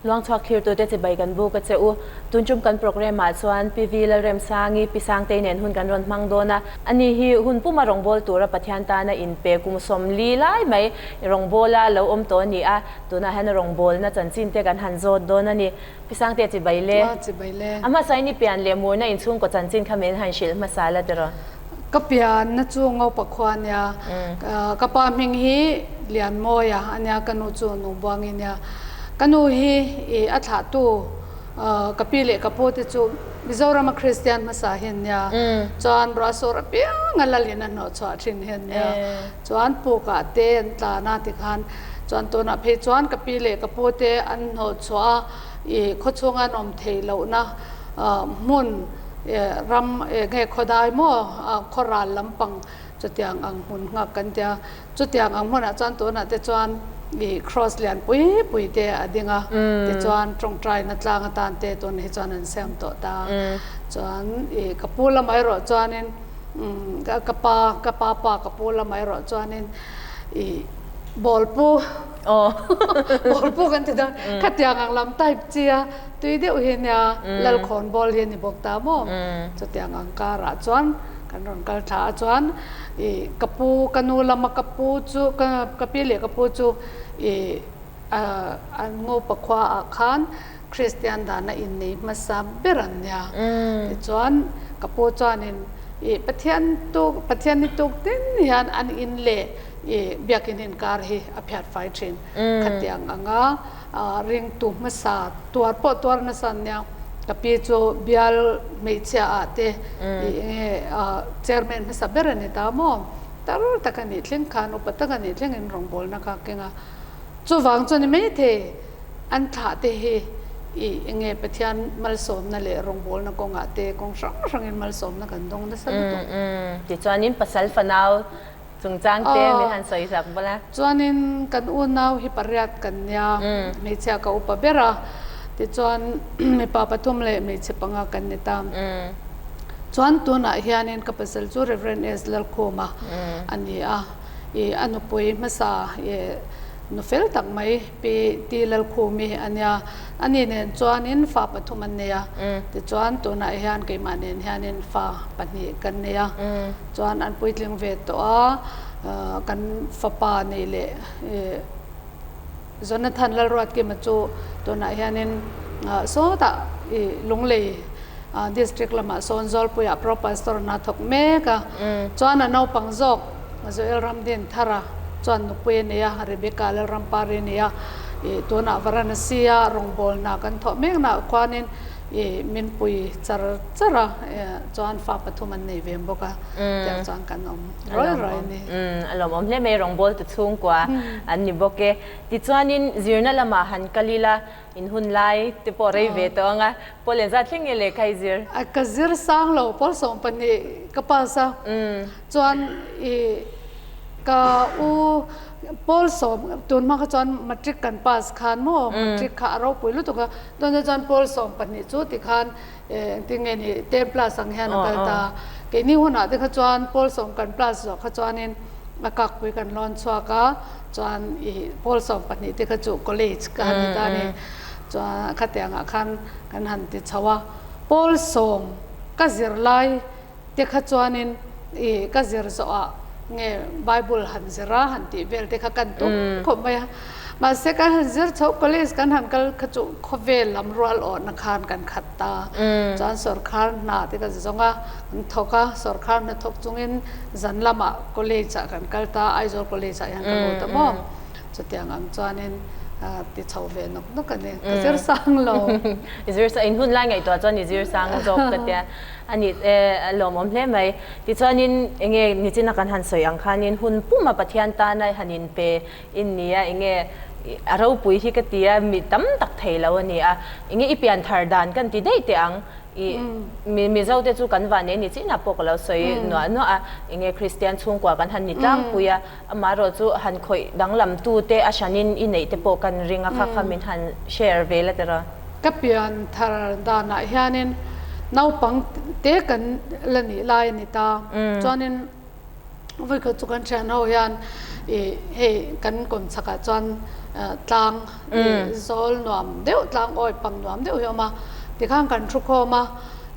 Luangchhuak thlirtute chibai kan buk a che u. Tun tum kan programme ah chuan Pi Vi Lalremsangi, Pi Sangtei nen hun kan rawn hmang dawn a. Ani hi hun puma rawngbâwl tura Pathian tana inpe kum 40 lai mai rawngbâwla lo awm tawh a ni a. Tunah hian a rawngbâwlna chanchin te kan han zawt dawn a ni. Pi Sangte chibai le. Chibai le. A hmasain i pian leh murna inchhungkaw chanchin kha min han hrilh hmasa la tiraw? Ka pianna chu Ngopa khua a nia. Ka pa hming hi Lianmawia a nia, ka nu chu Nubuangi a nia. Ka nu hi i a thlahtu ka pi leh ka pu te chu Mizorama Kristian hmasa hi an nia. Chuan ruahsur apianga lalin a hnawhchhuah thin hi an nia. Chuan pukah te an tlan a tikhan chuan tunah phei chuan ka pi leh ka pu te an hnawhchhuah a, i khawchhunga an awm theih lohna hmun ram nge khawdai maw khawral lampang chutiang ang hmun nghak kan tia. Chutiang ang hmunah chuan tunah te chuan i cross lian pui pui te a ding a, tichuan tawngtaina tlang atan te tunah hi chuan an siam tawh ta. Chuan i ka pu lamah erawh chuanin Ka pa, ka pa pa ka pu lamah erawh chuanin i bawlpu, bawlpu kan ti dawn, khatiang ang lam type chi a tui deuh hi nia, lalkhawn bawl hi a ni bawk ta maw? Chutiang ang karah chuan kan rawn kal thla a chuan i ka pu, ka nu lama ka pu chu, ka pi leh ka pu chu i an ngopa khuaah khan Kristian dana innei hmasa ber an nia. Tichuan, ka pu chuanin i Pathian tuk, Pathian ni tuk tin hian an in leh i biakin inkar hi a phiat fai thin. Khatiang anga ringtu hmasa tuar pawh tuar nasa an nia. Ka pi chu bial hmeichhia ah te i enge chairman hmasa ber a ni ta maw? Tar tak a nih thleng khan upa tak a nih thlengin rawngbawlna kha a keng a. Chuvang chuan i maithei an thlah te hi i enge Pathian malsawmna leh rawngbawlna kawngah te kawng hrang hrangin malsawmna kan dawng nasa lutuk. Tichuanin pasal fanau chungchang te min han sawi sak bawlh a. Chuanin kan unau hi pariat kan nia, hmeichhia ka upa ber a, tichuan mipa pathum leh hmeichhe panga kan ni ta. Chuan tunah hianin ka pasal chu Rev. S. Lalkhuma a ni a. I a nupui hmasa i nu fel tak mai Pi Ti Lalkhumi a nia. Ani nen chuanin fa pathum an nei a, tichuan tunah hian keimah nen hianin fa pahnih kan nei a, chuan an puitling ve tawh a, kan fapa nei leh Jonathan Lalruatkima chu tunah hianin sawtah i Lunglei District lamah sawn Zawlpuiah Pro Pastor na thawk mek a, chuan a naupang zawk Joel Ramdinthara chuan nupui a nei a, Rebecca Lalrampari a nei a, ih tunah Varanasi a rawngbawlna kan thawh meknaah khuanin ih min pui char char a, chuan fa pathum an nei ve bawk a, tiang chuan kan awm ruai ruai a ni. A lawmawm hle mai, rawngbawltu chhungkua an ni bawk e. Tichuanin zirna lamah han kal ila, In hun lai te pawh rei ve tawh ang a, Paul engzat thleng nge lehkha i zir? Ka zir sang lo, Paul 12 ka pass a, chuan i ka u Paul sawm tun hma kha chuan matric kan pass khan maw, matric kha a ropui lutuk a, tunah chuan Paul 12 chu tikhan engtin nge ni ten plus ang hian a kal ta, keini hunah te kha chuan Paul sawm kan plus zawh kha chuanin a kakpui kan lawn chhuak a. Chuan i pawl 12 te kha chu college ka han ti ta a ni. Chuan khatiangah khan kan han ti chho a. Pawl sawm ka zir lai te kha chuanin i ka zir zawhah nge Bible han zir a han tih vel te kha kan tum khawp mai a. Mahse kan han zir chho college kan han kal kha chu khawvel lam rual awhna khan kan khat ta. Chuan sawrkhar hna te ka zawng a. Kan thawk a, sawrkhar hna thawk chungin zan lamah college ah kan kal ta, Aizawl college ah hian ka lut a maw? Chutiang ang chuanin ti chho ve nawk nawk a ni, ka zir sang lo. I zir sang, in hun lai ngaihtuah chuan i zir sang zawk ka tia a ni e, a lawmawm hle mai. Tichuanin enge nichina kan han sawi ang khanin hun puma Pathian tana han inpe in nia enge a ropui hi ka tia mi tam tak thei lo a ni a, enge i pianthar dan kan ti daih teh ang. I mi Mizo te chu kan van e ni chinah pawh ka lo sawi nuah nuah a, enge Kristian chhungkua kan han ni tlangpui a, amaherawh chu han khawih danglam tu te a hranin i neih te pawh kan ring a, kha kha min han share ve la tiraw. Ka pian thar danah hianin naupang te kan la nih lai a ni ta, chuanin vawikhat chu kan thian ho hian I hei kan kawmchhakah chuan tlang zawl nuam deuh tlang awi pang nuam deuh hi a awm a, tikhan kan thu khawm a,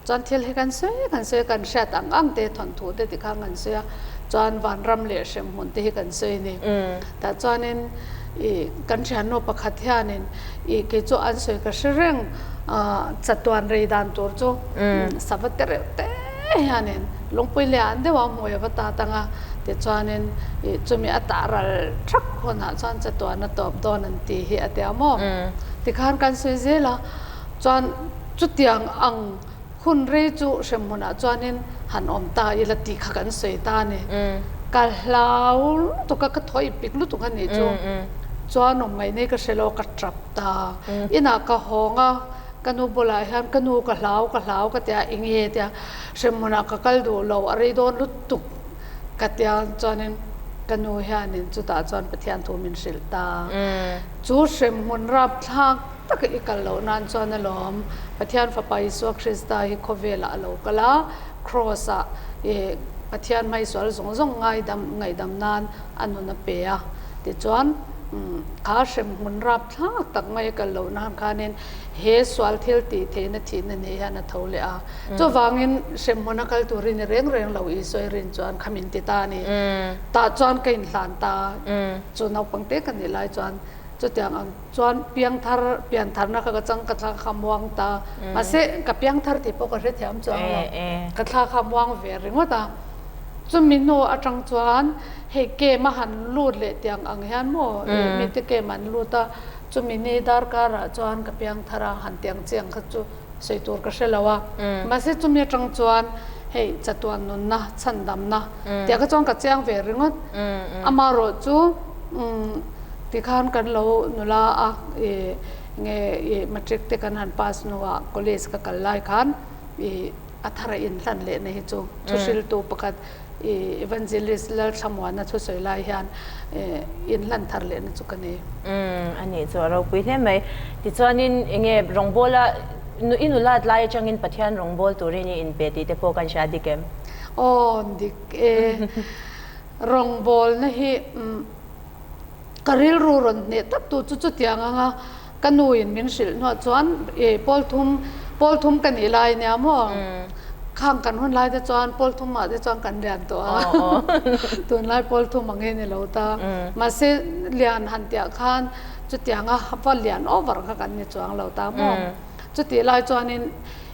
chuan thil hi kan sawi kan sawi a, kan hriat ang ang te thawnthu te tikhan kan sawi a, chuan vanram leh hremhmun te hi kan sawi a ni. Tah chuanin ih kan thiannu pakhat hianin ih kei chu an sawi ka hre reng chatuan rei dan tur chu sava te reuh te hianin lungpui lian deuh a hmui a va tat ang a tichuanin ih chumi a tah ral thak hunah chuan chatuan a tawp dawn an tih hi a tia maw tikhan kan sawi zel a chuan chutiang ang Hun rei chu hremhmunah chuanin han awm ta ila tih kha kan sawi ta a ni. Ka hlau lutuk a, ka thaw ip pik lutuk a nih chu. Chuan awm ngaih nei ka hre lo, ka tap ta. Inah ka hawng a, ka nu bulah hian ka nu ka hlau, ka hlau ka tia, eng nge tia hremhmunah ka kal duh lo, a rei dawn lutuk ka tia chuanin ka nu hianin chutah chuan Pathian thu min hrilh ta. Chu hremhmun rapthlak. Tak i kal loh nan chuan alawm Pathian Fapa Isua Krista hi khawvelah a lo kal a, Kraws ah i Pathian hmaisual zawng zawng ngaidam ngaihdam nan a nun a pe a. Tichuan kha hremhmun rapthlak tak mai a kal loh nan khanin he sual thil tih theihna thihna nei hian a tho leh a. Chuvangin hremhmun a kal turin i reng reng lo Isua i rin chuan kha min ti ta a ni. Tah chuan ka inhlan ta. Chu naupang te ka nih lai chuan Chutiang ang chuan piangthar, piantharna kha ka chang ka thla kha muang ta. Mahse ka piangthar tih pawh ka hrethiam chuang lo. Ka thla kha muang ve ringawt a. Chumi hnu atang chuan hei camp a han lut leh tiang ang hian maw mite camp an lut a, chumi ni darkar ah chuan ka piangthar a han tiang chiang kha chu sawi tur ka hre lo a. Mahse chumi atang chuan hei chatuan nunna, chhandamna tiang kha chuan ka chiang ve ringawt. Amaherawhchu Tikhan kan lo nula a ih nge ih matric te kan han pass hnuah college ka kal lai khan ih a thar a inhlan lehna hi chu thuhriltu pakhat ih evangelist Lalthlamuana thusawi lai hian ih inhlan thar lehna chu ka nei. Umm a nih chu a ropui hle mai. Tichuanin enge rawngbawla i nulat lai atangin Pathian rawngbâwl turin i inpe tih te pawh kan hria dik em? Aw dik e. Rawngbawlna hi ka rilru rawn hneh tak tu chu chutiang anga ka nu in min hrilh hnuah chuan ih pawl thum pawl thum ka nih lai nia maw khang kan hun lai te chuan pawl thum ah te chuan kan lian tawh a tunlai pawl thum ang hi ni lo ta mahse lian han tih khan chutianga va lian over kha kan ni chuang lo ta maw chutih lai chuanin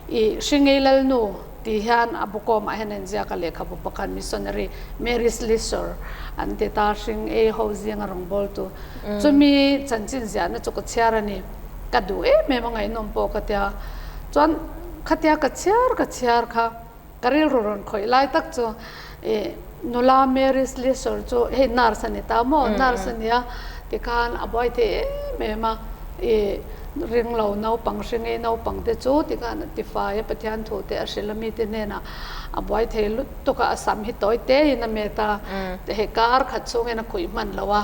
ih Hringei Lalnu Ti hian a bukawmah hian a inziak a, lehkhabu pakhat missionary Mary Slessor an ti ta, hring ei ho zinga rawngbawltu. Chumi chanchin ziahna chu ka chhiar a ni. Ka duh em em a, ngaihnawm pawh ka tia. Chuan khatia ka chhiar ka chhiar kha ka rilru rawn khawih lai tak chu ih nula Mary Slessor chu hei nurse a ni ta maw, nurse a nia tikhan a buai thei em em a, ih Ringlo naupang hringei naupang te chu tikhan a tifai a, Pathian thu te a hrilh a mite hnenah a buai thei lutuk a, a sam hi tawi te in a met a, hei kar khat chhungin a khuih hman lo a,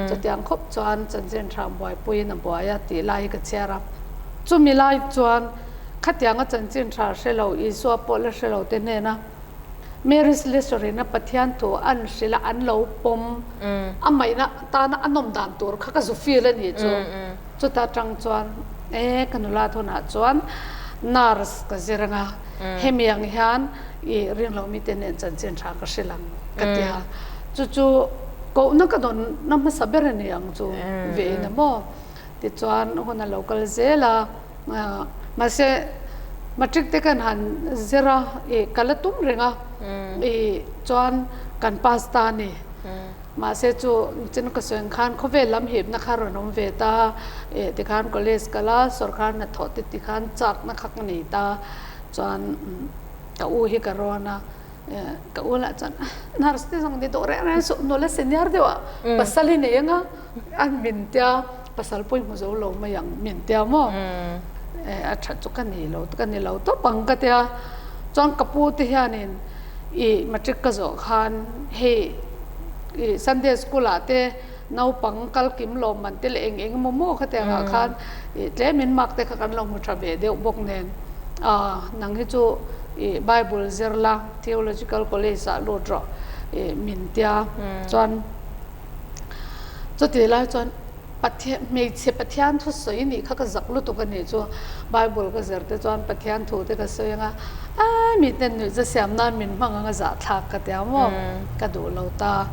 chutiang khawp chuan chanchin hram buaipuiin a buai a tih lai hi ka chhiar a. Chumi lai chuan khatianga chanchin tha hre lo Isua pawh la hre lo te hnena Mary Slessor-in a Pathian thu an hrilh a, an lo pawm a maihna tana a nawm dan tur kha ka zu feel a nih chu. Chuta tang chuan e ka nula thunah chuan nurse ka zir anga hemi ang hian i ringlo mite nen chanchin tha ka hrilh ang ka ti a. Chu chu kohna ka dawn na hmasa ber a ni ang chu ve in a maw. Tichuan hun a lo kal zel a, mahse matric te kan han zir a i ka la tum reng a i chuan kan pass ta a ni. Mahse chu nichin ka sawi ang khan khawvel lam hipna kha rawn awm ve ta, eh tikhan college kal a, sawrkar hnathawh te tikhan chakna kha ka nei ta, chuan ka u hi ka rawn a, ka u lah chuan nurse te zawng ni dawh reng reng suh, nula senior deuh ah pasal i nei anga an min tia, pasal pawh i hmu zo lo mai ang min tia maw, eh a that chu ka nei lo, ka ni lo tawp ang ka tia, chuan ka pu te hianin I matric ka zawh khan hei i Sunday school ah te naupang kal kim lawm man te leh eng eng emaw maw khatiang ah khan i tlem in mark te kha kan lo hmu tha ve deuh bawk nen ah nang hi chu i Bible zir la Theological College ah lut rawh i min tia chuan. Chutih lai chuan Pathian, hmeichhe Pathian thu sawi nih kha ka zak lutuk a nih chu. Bible ka zir te chuan Pathian thu te ka sawi anga, Ai miten nuihza siam nan min hmang anga zahthlak ka tia maw? Ka duh lo ta.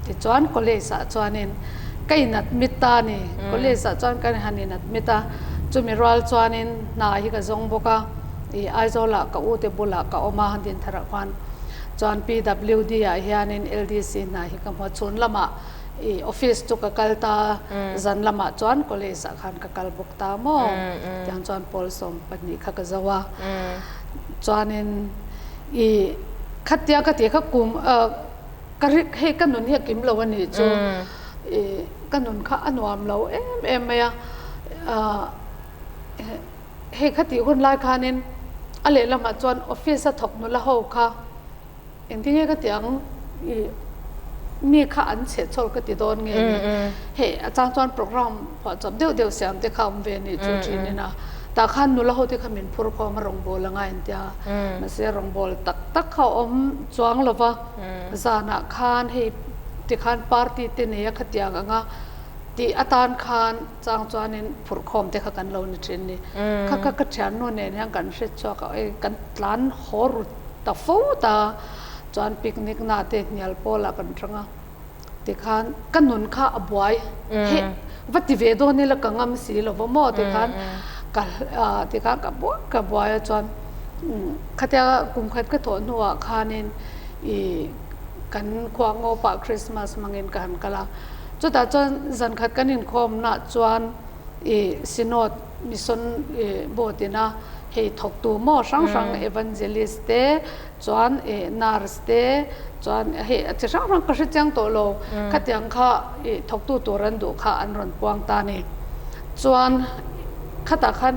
Tichuan college ah chuanin ka in admit ta a ni. College ah chuan ka han in admit a, chumi rual chuanin hna hi ka zawng bawk a, ih Aizawl ah ka u te bulah ka awm a, Dintharah khuan chuan PWD ah hianin LDC hna hi ka hmu a, chhun lamah ih office chu ka kal ta, zan lamah chuan college ah khan ka kal bawk ta maw? Tiang chuan pawl 12 kha ka zo a, chuanin ih khatia ka tih kha kum ah. Ka ri hei ka nun hi a kim lo a nih chu ih ka nun kha a nuam lo em em mai a, ah hei khatih hun lai khanin a lehlamah chuan office a thawk nula ho kha engtin nge ka tih ang ih mi kha an chhehchhawl ka ti dawn nge ni hei a chang chuan program phuahchawp deuh deuh siam te kha a awm ve a nih chu thinin a tah khan nula ho te kha min phur khawm a rawngbawl anga intia mahse rawngbawl tak tak kha a awm chuang lo va. Zanah khan hei tikhan party te nei a khatiang anga tih atan khan chang chuanin phurhkhawm te kha kan lo ni thin ni. Kha kha ka thiannu nen hian kan hre chhuak a, ei kan tlan haw ru ta fo ta chuan picnic na te hnial pawlah kan tang a. Tikhan ka nun kha a buai he va ti ve dawn ila ka ngam si lo va maw tikhan ka tikhan ka buai ka buai a chuan khatia kum khat ka thawh hnuah khanin ih kan khua ngawpah Christmas hmangin ka han kal a chutah chuan zan khat kan inkhawmnaah chuan ih Synod Mission ih board ina hei thawktu maw hrang hrang Evangelist te Chuan ih nurse te chuan hei a chi hrang hrang ka hre chiang tawh lo khatiang kha ih thawktu tur an duh kha an rawn puang ta a ni. Chuan khatah khan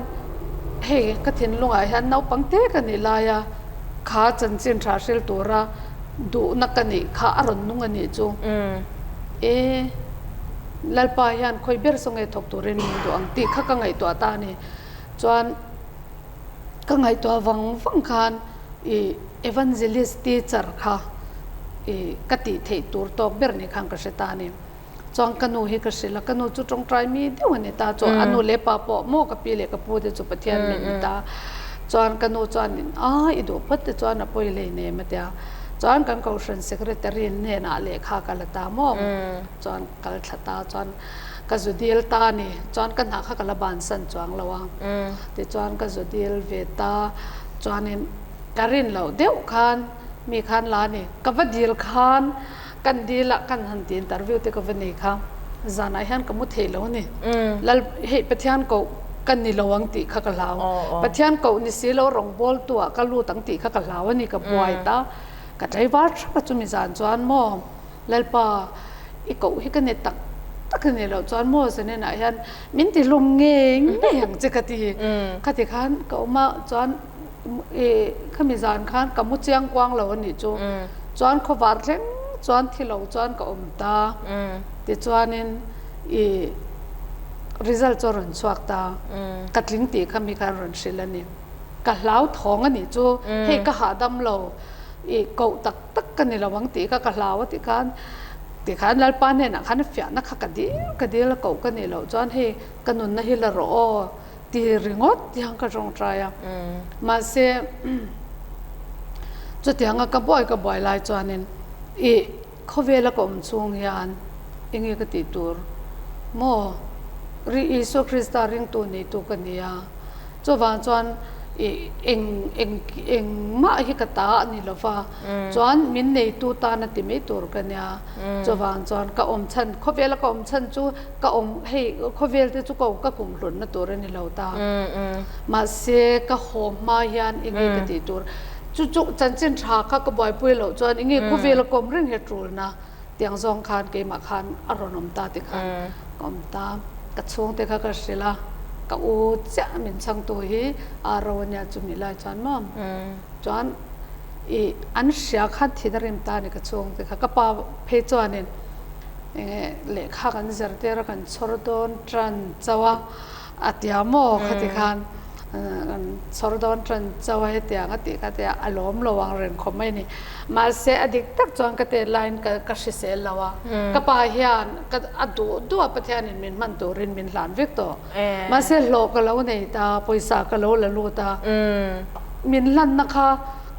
hei ka thinlungah hian naupang te ka nih laia kha chanchin tha hril tura duhna ka nih kha a rawn nung a nih chu. E Lalpa hian khawi ber saw nge thawk turin min duh ang tih kha ka ngaihtuah ta a ni. Chuan ka ngaihtuah vang vang khan. I evangelist teacher kha i ka tih theih tur tawk ber ni khan ka hre ta a ni. Chuan ka nu hi ka hrilh a, ka nu chu tawngtai mi deuh a ni ta, chuan a nu leh pa pawh maw ka pi leh ka pu te chu Pathian min ni ta. Chuan ka nu chuan a i duh phawt te chuan a pawi hlei nem a tia. Chuan kan kohhran secretary hnenah lehkha ka la ta maw. Chuan kal thla ta chuan ka zu dil ta a ni. Chuan ka hna kha ka la bansan chuang lo a. Tichuan ka zu dil ve ta. Chuanin ka rin loh deuh khan mi khan la a ni. Ka va dil khan kan dil a kan han ti interview te ka va nei kha zanah hian ka mu thei lo a ni. Lal hei Pathian koh ka ni lo ang tih kha ka hlau. Pathian koh ni si lo rawngbawltu ah ka lut ang tih kha ka hlau a ni ka buai ta. Ka tlaivar thap a chumi zan chuan maw. Lalpa, i koh hi ka ni tak tak a ni loh chuan maw Zaninah hian min ti hlawm ngei ngei ang che ka ti. Khati khan ka awm a, chuan i khami zan khan ka mu chiang kuang lo a nih chu. Chuan khawvar thleng chuan thi lo chuan ka awm ta. Tichuanin i result chu a rawn chhuak ta. Ka tling tih kha mi khan rawn hrilh a ni. Ka hlauthawng a nih chu, hei ka hahdam lo, i koh tak tak ka ni lo ang tih kha ka hlau a ti khan ti khan Lalpa hnenah khan fiahna kha ka dil ka dil a koh ka nih loh chuan hei ka nunna hi la rawh aw ti ringawt tiang ka tawngtai a mahse chutianga ka buai ka buai lai chuanin ih khawvela ka awm chhung hian enge ka tih tur maw ri Isua Krista ringtu neitu ka ni a. Chuvang chuan i eng eng engmah hi ka ta a ni lo va, chuan min neitu tan a ti mai tur ka nia. Chuvang chuan ka awm chhan, khawvela ka awm chhan chu ka awm hei khawvel te chu ka ka kum hlunna tur a ni lo ta. Mahse ka haw hma hian enge ka tih tur, chu chu chanchin tha kha ka buaipui loh chuan enge khawvela ka awm reng hi a tulna. Tiang zawng khan keimah khan a rawn awm ta ti khan ka awm ta. Ka chhungte kha ka hrilh a, ka u chiah min chhangtu hi aro a nia chumi lai chuan maw chuan ih an hria khan thin a rim ta a ni ka chhungte kha. Ka pa phei chuanin enge lehkha kan zir tir a kan chhawr dawn tan chauh a, a tia maw khati khan. Kan chhawr dawn tan chauh a hetiang a tih kha tia a lawm lo ang reng khawp mai a ni. Mahse a dik tak chuan ka tet laiin ka ka hrisel lo a, ka pa hian ka a duh duh a Pathianin min hman turin min hlan vek tawh. Mahse hlawh ka lo nei ta, pawisa ka lo la lut a, min hlanna kha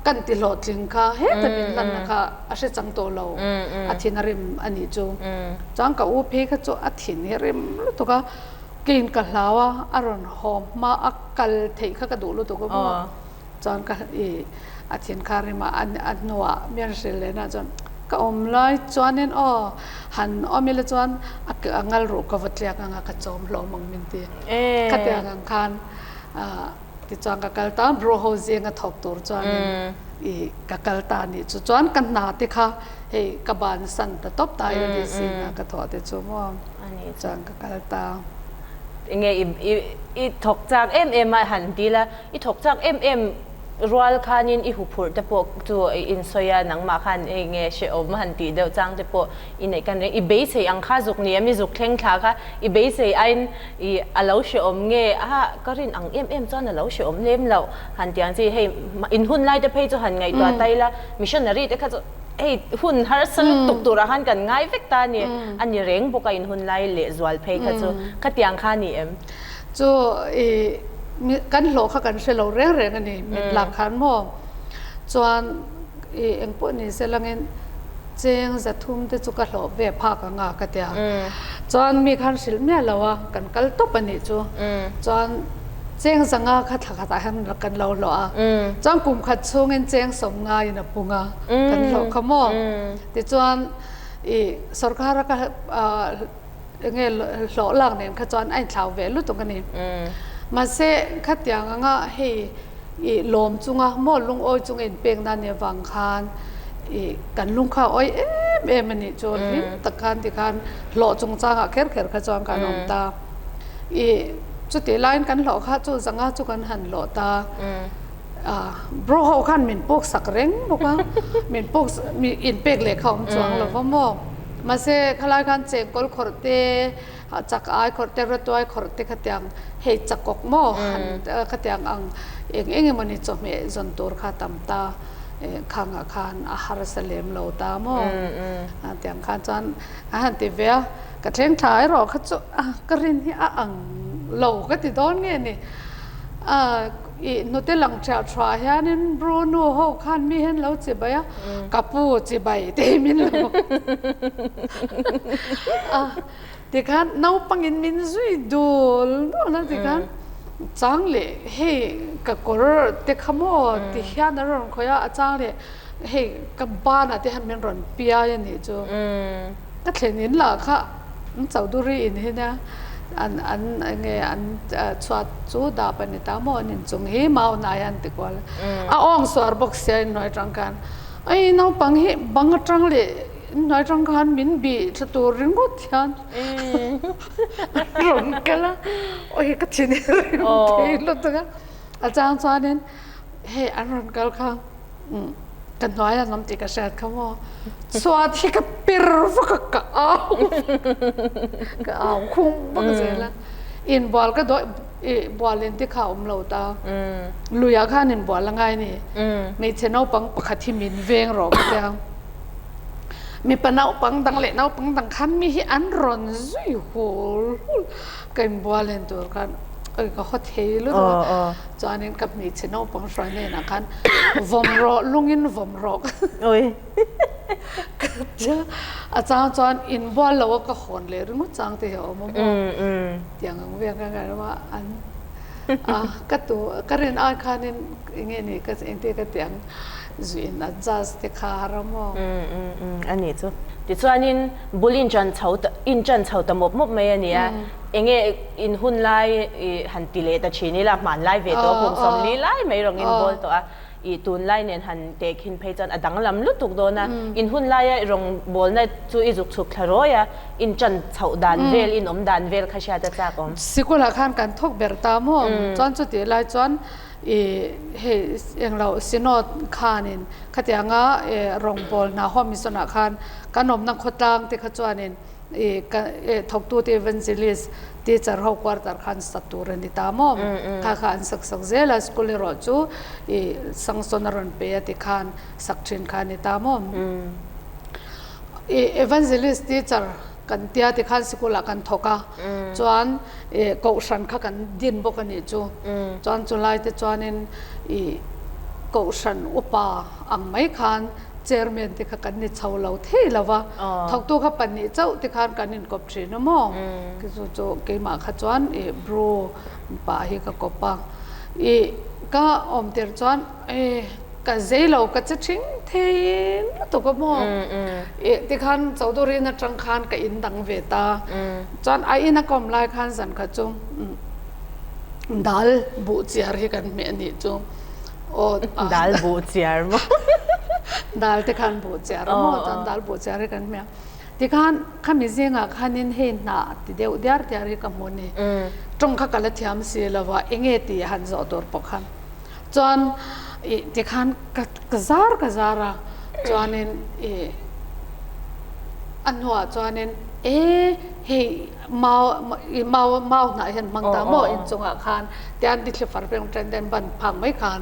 kan ti hlawhtling kha heta min hlanna kha a hre chang tawh lo, a thin a rim a nih chu. Chuan ka u phei kha chu a thin hi a rim lutuk a. Keiin ka hlau a, a rawn haw hma a kal theih kha ka duh lutuk a maw? Chuan ka i a thin kha rim a, a hnuah mi an hrilh leh na chuan ka awm lai chuanin aw han awm ila chuan a ngal ruh ka va tliak ang a ka chawm hlawm ang min ti. Khatiang ang khan tichuan ka kal ta bro ho zinga thawk tur chuanin i ka kal ta a nih chu. Chuan ka hna te kha hei ka bansan ta tawp ta LDC na ka thawh te chu maw? Chuan ka kal ta. Enge i i i thawk chak em em a han ti la, i thawk chak em em rual khanin i huphurh te pawh chu i insawi a, nangmah khan enge hrehawm han tih deuh chang te pawh i neih kan reng. I beisei ang kha zuk ni em, i zuk thleng thla kha i beisei aiin i a lo hrehawm nge a ka rin ang em em chuan a lo hrehawm lem loh han tih ang chi hei in hun lai te phei chu han ngaihtuah ta ila missionary te kha chu Hei hun harsa lutuk turah khan kan ngai vek ta a ni. A ni reng bawk a in hun lai leh zual phei kha chu. Khatiang kha a ni em? Chu i kan hlawh kha kan hre lo reng reng a ni mit lak khan maw? Chuan i engpawh ni se langin cheng zathum te chu ka hlawh ve phak ang a ka tia. Chuan mi khan hrilh miah lo a, kan kal tawp a nih chu. Chuan cheng zanga kha thla khatah hian kan lo hlawh a. Chuan kum khat chhungin cheng sawm ngaiin a pung a, kan hlawh kha maw? Tichuan i sorkara ka enge hlawh lak nen kha chuan a inthlau ve lutuk a ni. Mahse khatiang anga hei i lawm chunga maw lungawi chunga inpek na nih avang khan i kan lung kha a awi em em a nih chu hlim tak khan tikhan hlawh chungchangah kher kher kha chuan kan awm ta. I chutih laiin kan hlawh kha chu zanga chu kan han hlawh ta. Bro ho khan min puk sak reng bawk a, min puk inpek leh kha awm chuang lo va maw. Mahse khalai khan chengkawl khawrh te, chak ai khawrh te, rawtuai khawrh te khatiang hei chakawk maw han khatiang ang eng eng emawni chawhmeh zawn tur kha tam ta khangah khan a harsa lem lo ta maw. Tiang khan chuan a han ti ve a, ka thleng thla erawh kha chu ka rin hi a ang lo ka ti dawn nge ni. I hnute lang ṭhiah ṭhuah hianin Bru nu ho khan mi hian lo chibai a, ka pu chibai te hi min lo a tikhan naupangin min zui dul dul a tikhan chang leh hei ka kawr te kha maw ti hian a rawn khawih a, a chang leh hei ka banah te hian min rawn piai a nih chu. Ka thlen in lah kha an Chowdhury in hi nia an an enge an chhuat chu dap a ni ta maw an inchung hi mau hnai an ti kual a awng suar bawk sia inhnuai atang khan ei naupang hi bang atang leh inhnuai atang khan min bih thla tur ringawt hian rawn kal a awi ka thin hi ring thei lutuk a a chang chuanin hei an rawn kal kha. Ka hnuai an awm tih ka hriat kha maw. Chhuat hi ka per vak a, ka au ka au khum vak zel a. Inbual ka dawih i bual in te kha a awm lo ta. Luiah khan inbual a ngai ni. Hmeichhe naupang pakhat hi min veng rawh ka tia. Mipa naupang dang leh naupang dang khan mi hi an rawn zui hul hul. Ka inbual en tur khan oi ka haw thei lutuk a. Chuanin ka hmeichhe naupang hruai hnenah khan vawm rawh, lungin vawm rawh ka tia. A chang chuan inbual lo a ka hawn leh ringawt chang te hi a awm a maw? Tiang ang vel khan kan awm a, an a ka tu ka rin ai khanin enge ni ka engtin ka ti ang zuiin adjust te kha a har a maw? A nih chu. Tichuanin bul inṭan chho inṭan chho ta mawp mawp mai a ni a. Enge in hun lai i han ti leh ta thin ila, hman lai ve tawh kum 40 lai mai rawng in bawl tawh a, i tun lai nen han tehkhin phei chuan a danglam lutuk dawn a, in hun laia rawng bawlna chu i zuk chhuk thla rawi a, in ṭan chhoh dan vel, in awm dan vel kha hriat a chak awm. Sikulah khan kan thawk ber ta maw? Chuan chutih lai chuan i hei englo Synod khanin khatianga rawngbawl hna Home Mission ah khan kan awmna khawtlang te kha chuanin. I ka thawktute evangelist teacher ho quarter khan sak tur a ni ta maw? Kha kha an sak sak zel a, school erawh chu i sanction a rawn pe a ti khan sak thin kha a ni ta maw? I evangelist teacher kan tia ti khan sikul ah kan thawk a, chuan i kohhran kha kan din bawk a nih chu. Chuan chulai te chuanin i kohhran upa ang mai khan Chairman te kha kan ni chho lo thei lo va, thawktu kha pahnih chauh te khan kan inkawp thin a maw? Chu chu keimah kha chuan ih Bru pa hi ka kawp a, ih ka awm tir chuan ih ka zei lo ka che thing thei lutuk a maw? Ih tikhan Chowdhury in atang khan ka in dang ve ta, chuan a in a kawm lai khan zan kha chu dal buh chiar hi kan hmeh a nih chu. Aw dal buh chiar maw? Dal te khan buh chiar a maw? Chuan dal buh chiar hi kan hmeh a. Tikhan khami zingah khanin hei hnah ti deuh diar diar hi ka hmu a ni. Tawng kha ka la thiam si lo va, eng nge tih han zawh tur pawh khan. Chuan ih tikhan ka ka zar ka zar a, chuanin ih a hnuah chuanin e hei Mau i mau mau hnah hian hmang ta maw inchungah khan tian nithli far peng ṭen ten ban phak mai khan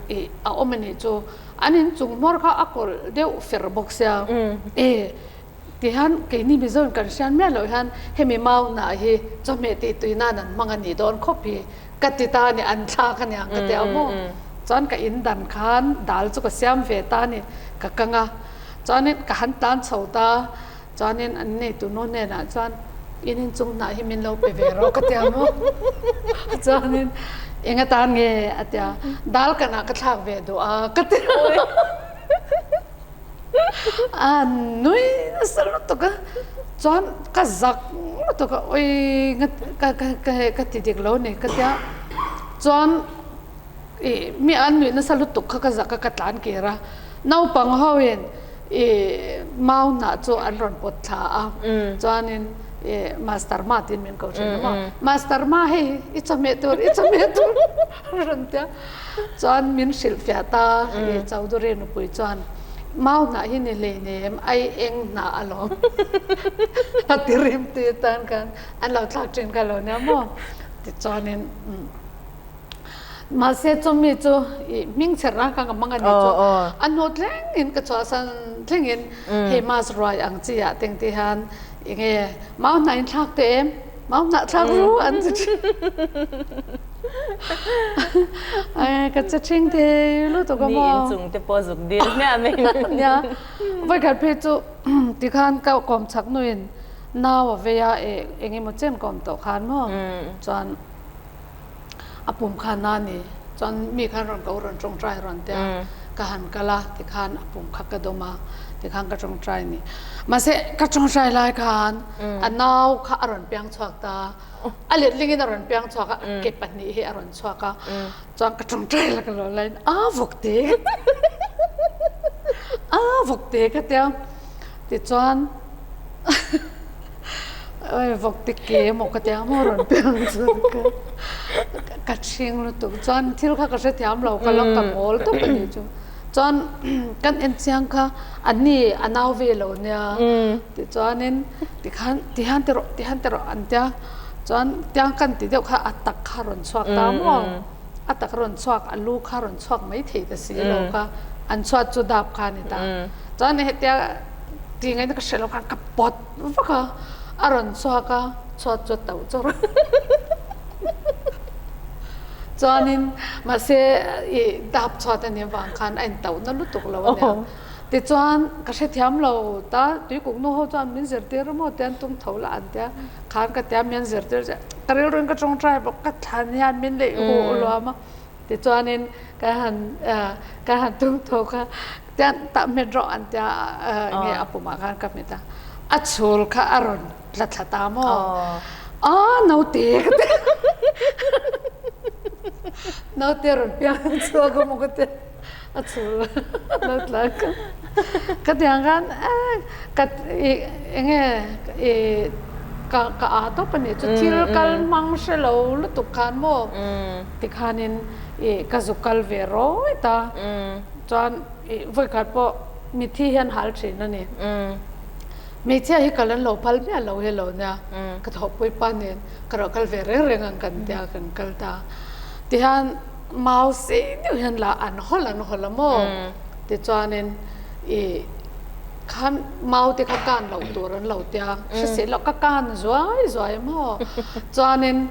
i a awm a nih chu. An inchung hmawr kha a kawlh deuh fer bawk sia e tihian keini Mizoin kan hriat miah loh hian hemi mau hnah hi chawhmeh tih tui nan an hmang a nih dawn khawp hi ka ti ta a ni an thlak a niang ka ti a maw. Chuan ka in dan khan dal chu ka siam ve ta a ni ka kang a chuanin ka han tlan chho ta. Chuanin an neitu nu hnenah chuan in inchung hnah hi min lo pe ve rawh ka ti a maw? Chuanin eng atan nge a ti a, dal kanah ka thlak ve duh a ka ti a. A nui nasa lutuk a, chuan ka zak lutuk a, ui ka ti dik lo ni ka ti a. Chuan Ih mi an nuih nasa lutuk kha ka zak a ka tlan kir a, naupang ho in ih mau hnah chu an rawn pawt thla a, chuanin ih master ma tiin min ko thin a maw, master ma hei i chawhmeh tur i chawhmeh tur a rawn ti a, chuan min hrilh fiah ta ih Chowdhury nupui chuan mau hnah hi ni hleinem ai eng hnah alawm a ti rim ti tan khan an lo thlak thin kha lo nia maw tichuanin. Mahse chumi chu i hming chher rang kha ka hmang a ni chu a hnu thleng in ka chhuahsan thleng in hei mass ruai ang chi ah teng ti hian eng nge mau hnah in thlak teh em mau hnah thlak ru an ti thin ka che thing thei lutuk a maw. Mi inchung te pawh zuk dil hmiah mai. Nia vawikhat phei chu tikhan ka kawm chak nuin nau a vei a eng emaw chen ka awm tawh khan maw chuan. A pum kha na ni chuan mi khan rawn ko rawn tawngtai rawn tia ka han kal a tikhan a pum kha ka dawm a tikhan ka tawngtai ni mahse ka tawngtai lai khan a nau kha a rawn piang chhuak ta a letling in a rawn piang chhuak a ke pahnih hi a rawn chhuak a chuan ka tawngtai la ka lo lain a vawk te a vawk te ka tia tichuan Oi vawk te ke emaw ka tia maw rawn piang chuan ka ka chhing lutuk chuan thil kha ka hrethiam lo ka la ka mawl tawp a nih chu chuan kan en chiang kha a ni a nau ve lo nia tichuanin tikhan tihian ti rawh tihian ti rawh an tia chuan tiang kan ti deuh kha a tak kha rawn chhuak ta maw a tak rawn chhuak a lu kha rawn chhuak mai thei ta si lo kha an chhuat chu dap kha a ni ta chuan hetia Ti ngaihna ka hre lo khan ka pawt vak a, a rawn chhuak a, chhuat chu a tauh chawrh a. Chuanin mahse i dap chhuat a nih avang khan a intauh na lutuk lo a nia. Tichuan ka hrethiam lo ta, tuikuk nu ho chuan min zirtir a maw tia an tum tho la an tia, khan ka tia min zirtir che, ka rilruin ka tawngtai bawk, ka thlan hian min leih huh luam a. Tichuanin ka han ka han tum tho kha tian tah hmet rawh an tia nge a pumah khan ka hmet a, a chhul kha a rawn tla thla ta maw? A naute ka ti naute a rawn piang chhuak a maw ka ti a chhul lo tla kha ka ti ang khan ka ih enge ih ka ka aa tawp a nih chu thil kal hmang hre lo lutuk khan maw tikhanin ih ka zuk kal ve rawih a chuan ih vawikhat pawh mithi hian hal thin a ni. Hmeichhia hi kal an lo phal miah lo hi lo nia, ka thawhpui pa nen ka rawh kal ve reng reng ang kan tia kan kal ta. Tihian mau sei deuh hian lah an hawlh an hawlh a maw? Tichuanin ih khan mau te kha kan loh tur an lo tia, hre loh ka kan zuai zuai a maw? Chuanin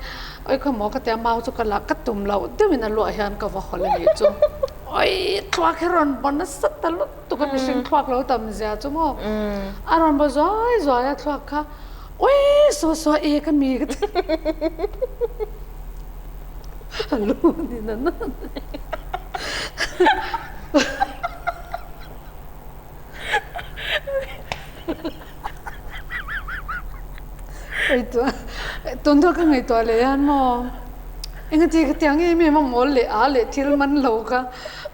oi khaw maw ka tia mau chu ka la ka tum loh deuhin a luah hian ka va hawlh a nih chu. Oi thluak hi rawn baw nasa ta lutuk. Tuka mihring thluak lo tam zia chu maw a rawn baw zuai zuai a thluak kha ui saw saw e ka mi ka ti a lu ni na na Tun thawk ka ngaihtuah leh hian maw engati ka tiang em em a mawl leh a leh thil man lo kha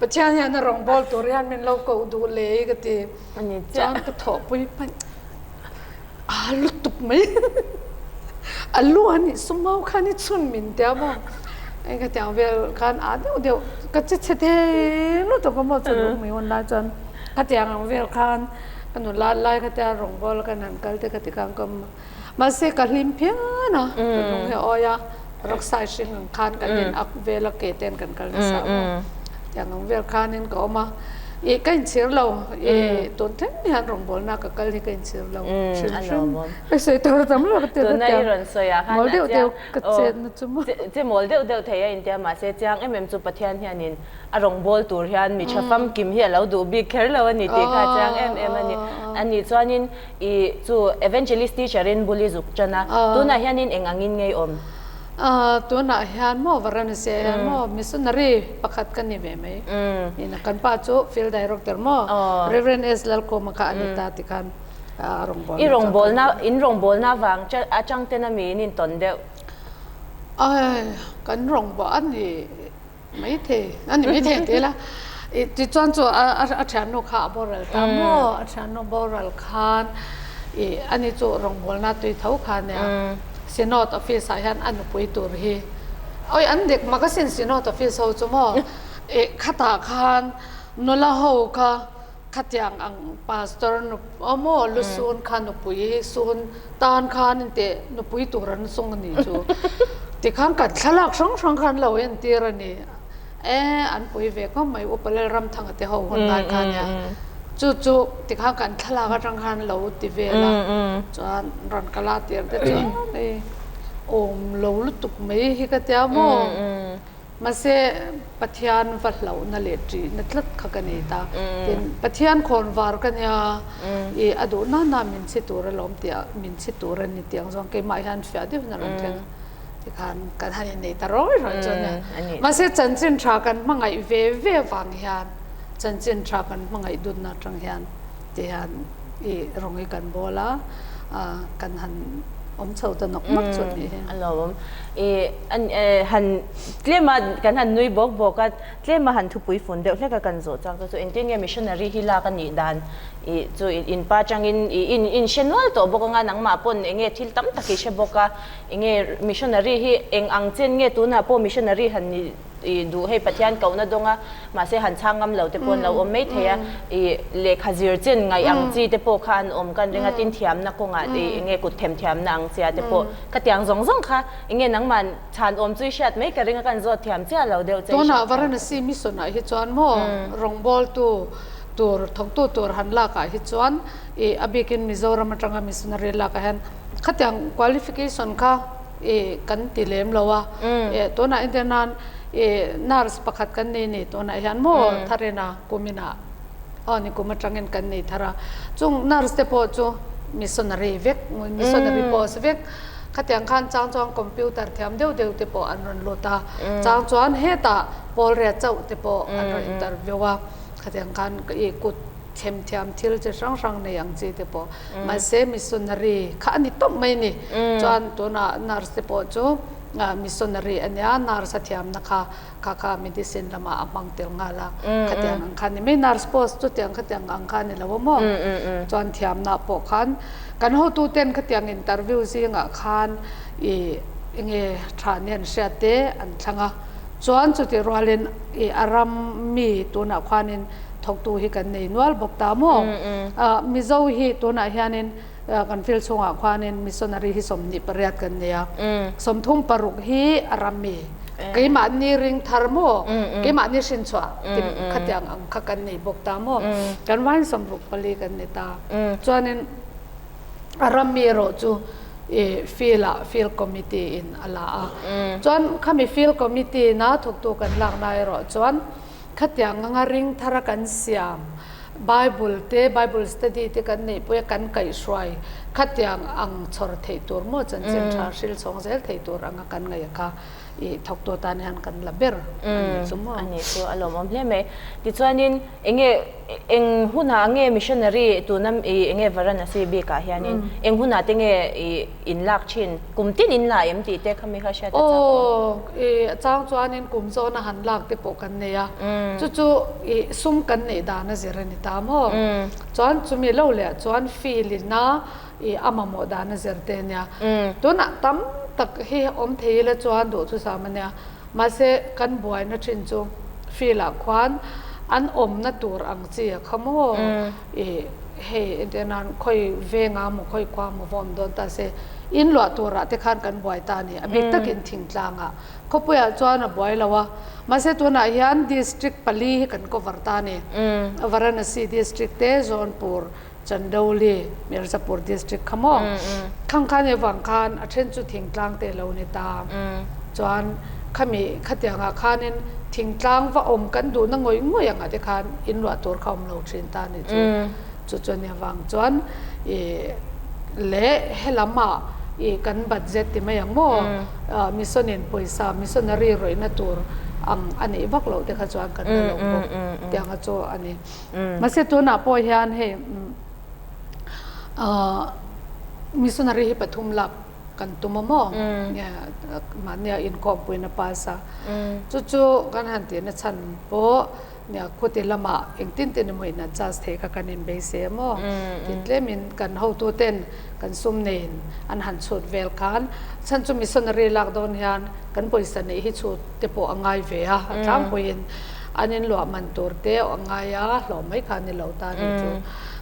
Pathian hian a rawngbâwl tur hian min lo koh duh leh i ka ti. Chuan ka thawhpui hmanh a lutuk mai a lu a nih sumau khan i chhun min tia maw eng ka tiang vel khan a deuh deuh ka che chhe thei lutuk a maw chu lung mai hun lai chuan khatiang ang vel khan Ka nula lai kha tia rawngbâwl kan han kal te ka ti khan ka awm a, mahse ka hlim phian a, ka lung hi a awi a, rock side hring ang khan kan in ak vel a ke ten kan kal nasa a, tiang ang vel khanin ka awm a, ih ka inchhir lo, ih tun thleng hian rawngbâwlna ka kal hi ka inchhir lo hrim hrim, ka sawi tur a tam lo ka ti a, tiang mawl deuh deuh ka chetna chu maw. Che mawl deuh deuh thei a intia mahse chiang em em chu Pathian hianin a rawngbâwl tur hian mi ṭha famkim hi a lo duh bik kher lo a ni tih kha a chiang em em a ni. A nih chuanin i chu evangelist teacher in bul i zuk ṭan a, tunah hianin eng angin ngei awm? Tunah hian maw Varanasi ah hian maw missionary pakhat ka ni ve mai. Ina kan pa chu field director maw Reverend S Lalkhuma kha a ni ta ti khan a rawngbâwlna I rawngbâwlna, in rawngbâwlna vang aṭang ten a mi in intawn deuh? Ai, kan rawngbâwl a ni. Maithei a ni maithei tih ila i tichuan chu a a thiannu kha a boral ta maw a thiannu boral khan i ani chu rawngbawlna tui tho kha nia Synod office ah hian a nupui tur hi awi an dik mak asin Synod office ho chu maw i khatah khan nula ho kha Khatiang ang pastor nu aw maw lusun kha nupui sun tan khan inteh nupui tur an sung a ni chu tikhan kan thlalak hrang hrang khan lo entir a ni e an pui ve khawp mai upa Lalramthanga te ho hun lai kha nia chu chu tikhan kan thlalak atang khan lo ti vel a chuan rawn kala tir te chuan hei awm lo lutuk mai hi ka tia maw. Mahse, Pathian va hlauhna leh ṭihna tlat kha ka nei ta. Tin, Pathian khawnvar ka nia, i a duh na na min chhi tur alawm tih min chhi tur a ni tih ang zawng keimah hian fiah deuhin a rawn thleng a. Tikhan kan han innei ta rawi rawi chu a nia. Mahse, chanchin ṭha kan hmangaih ve ve avang hian, chanchin ṭha kan hmangaih dutna aṭang hian ti hian i rawng hi kan bawl a, kan han awm chho ta nawk nawk chu a nih hi. A lawmawm. I han tlema kan han nui bawk bawk a, tlema han thupui fun deuh hlek a kan zawh chak te chu engtin nge missionary hi lak a nih dan i chu in pa tangin i in in hre nual tawh bawk anga nangmah pawn enge thil tam tak i hre bawk a, enge missionary hi eng ang chen nge tunah pawh missionary han ni I duh hei Pathian kohna dawng a, mahse han chhang ngam lo te pawh an lo awm mai thei a, i lehkha zir chen ngaih ang chi te pawh kha an awm kan ring a, tin thiamna kawngah i enge kut them thiamna ang chia te pawh khatiang zawng zawng kha enge nangmah chhan awm chu i hriat mai ka ring a, kan zawt thiam chiah lo deuh che i hriat Tunah Varanasi mission ah hi chuan maw rawngbawltu tur thawktu tur han lak ah hi chuan i a bikin Mizoram atanga missionary lak ah hian khatiang qualification kha i kan ti lem lo a, e tunah entir nan i nurse pakhat kan nei ni tunah hian maw tharin a kumin ah aw ni kum atangin kan nei thar a, chung nurse te pawh chu missionary vek missionary post vek khatiang khan chang chuan computer thiam deuh deuh te pawh an rawn lut a, chang chuan hetah pawl riat chauh te pawh an rawn interview a, khatiang khan i kut themthiam thil chi hrang hrang nei ang chi te pawh Mahse missionary kha a ni tawp mai a ni. Chuan tunah nurse te pawh chu missionary a nia, nurse a thiamna kha kha kha medicine lamah a hmang tel nghal a, khatiang ang kha a ni mai. Nurse post chutiang khatiang ang kha a ni lo a maw? Chuan thiamna pawh khan kan hotu ten khatiang interview zingah khan ih enge tha nen hriat te an thlang a. Chuan chutih rualin ih a ram mi tunah khuanin Thawktu hi kan nei nual bawk ta maw? Mizo hi tunah hianin Kan field chhungah khuanin missionary hi 28 kan nei a, 36 hi a ram mi. Keimahni ring thar maw, keimahni hrinchhuah ti khatiang ang kha kan nei bawk ta maw. Kan vain 64 kan ni ta. Chuanin a ram mi erawh chu i field ah field committee in a la a. Chuan khami field committee ina thawktu kan lakna erawh chuan Khatiang anga ring thara kan siam, Bible te, Bible study te kan neihpui a kan kaihhruai khatiang ang chhawr theih tur maw chanchin tha hril chhawng zel thei tur anga kan ngaih a kha i thawktu atan hian kan la ber a nih chu maw. A nih chu a lawmawm hle mai. Tichuanin enge eng hunah nge missionary tuna i enge Varanasi bikah hianin eng hunah te nge i in lak thin? Kum tin in la em tih te kha mi kha hriat a chak awm. Aw, i a chang chuanin kum zawna han lak te pawh kan nei a, chu chu i sum kan neih dan a zir a ni ta maw? Chuan chumi lo leh chuan field in a i a mamawh dan a zir te a nia. Tunah tam tak hi awm thei ila chuan duhthusam a nia. Mahse kan buaina thin chu field ah khuan an awmna tur ang chi a kha maw? I hei entir nan khawi venga maw khawi khua maw va awm dawn ta se in luah turah te khan kan buai ta a ni a bik takin thingtlangah khawpuiah chuan a buai lo a mahse tunah hian district pali hi kan cover ta a ni Varanasi district te Jaunpur Chandauli Mirzapur district kha maw khang khan evang khan a then chu thingtlang te lo ni ta chuan khami khatiangah khanin thingtlang va awm kan duhna ngawih ngawih angah te khan in luah tur kha awm lo thin ta a ni chu. Chu chu ania vang chuan ih leh helamah ih kan budget ti mai ang maw mission in pawisa missionary rawihna tur ang a nih vak loh te kha chuan kan la lo bawk tiang a chu a ni. Mahse tunah pawh hian hei missionary hi pathum lak kan tum a maw mahnia inkhawmpuina pass a chu chu kan han tihna chhan pawh nia khuti lamah engtin tin emaw in adjust theih kha kan inbeisei a maw tin tlemin kan hotu ten kan sum neiin an han chhut vel khan chhan chu missionary lak dawn hian kan pawisa neih hi chhut te pawh a ngai ve a a tlangpuiin an inluah man tur te a ngai a hlawh mai kha a ni lo ta ni chu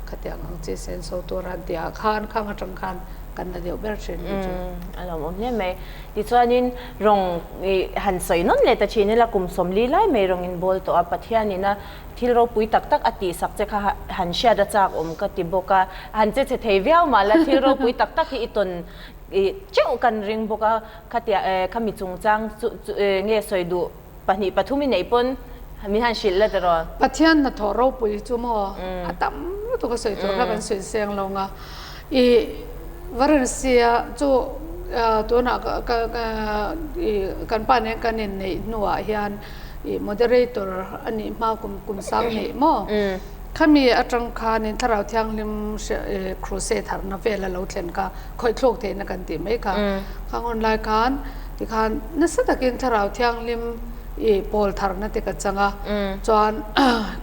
khatiang ang chi senso tur han tihah khan khang atang khan kan la deuh ber thin hi chu. A lawmawm hle mai. Tichuanin rawng i han sawi nawn leh ta thin ila kum 40 lai mai rawng in bawl tawh a, Pathianin a thil ropui tak tak a tihsak che kha han hriat a chak awm ka ti bawk a, han che chhe thei viau mah la thil ropui tak tak hi i tawn i teuh kan ring bawk a, khatia khami chungchang chu nge sawi duh Pahnih pathum i neih pawn min han hrilh la tiraw? Pathian hnathawh ropui chu maw a tam lutuk a sawi tur kha kan sawi seng lo nga. I Varanasi-a chu tunah ka i kan pa nen kan inneih hnuah hian i moderator a nih hma kum kum sang hnih maw? Khami atang khanin Thlarau Thianghlim crusade harhna vel a lo thlen kha khawih thluk theihna kan tih mai kha. Khang hun lai khan Tikhan nasa takin Thlarau Thianghlim i pawl tharna te ka chang a, chuan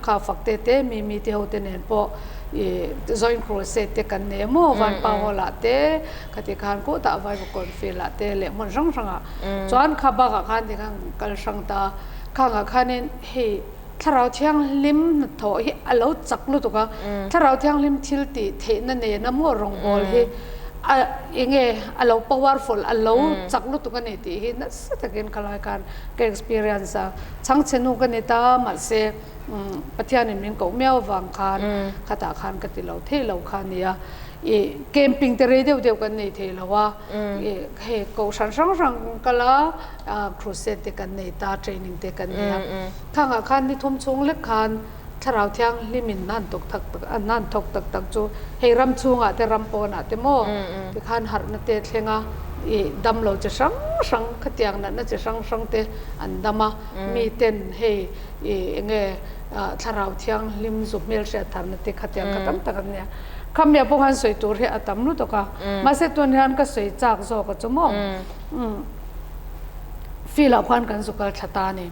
kha fak te te mi mi te ho te nen pawh i Joint Crusade te kan nei a maw, Vanpa Hall ah te, khati khan kutah Vaivakawn Field ah te leh hmun hrang hrang ah chuan kha bakah khan tikhan kal hrang ta, khangah khanin hei Thlarau Thianghlim hnathawh hi a lo chak lutuk a, Thlarau Thianghlim thil tih theihna nena maw rawngbawl hi a enge a lo powerful, a lo chak lutuk a ni tih hi nasa takin khalai khan ka experience a. Chhangchhe nu ka ni ta mahse Pathianin min koh miau avang khan khatah khan ka ti lo thei lo kha a ni a. Ih camping te rei deuh deuh kan nei thei lo a, ih hei kohhran hrang hrang kal a, crusade te kan nei ta, training te kan nei a. Thangah khan ni thum chhung lek khan Thlarau Thianghlimin an thawk tak tak an an thawk tak tak chu hei ram chhungah te ram pawnah te maw tikhan harhna te thleng a ih dam lo chi hrang hrang khatiang natna chi hrang hrang te an dam a mi ten hei ih eng nge Thlarau Thianghlim zu hmel hriat tharna te khatiang kha tam tak an nia. Khamia pawh khan sawi tur hi a tam lutuk a mahse tun hian ka sawi chak zawk a chu maw. Field ah khuan kan zu kal thla ta a ni.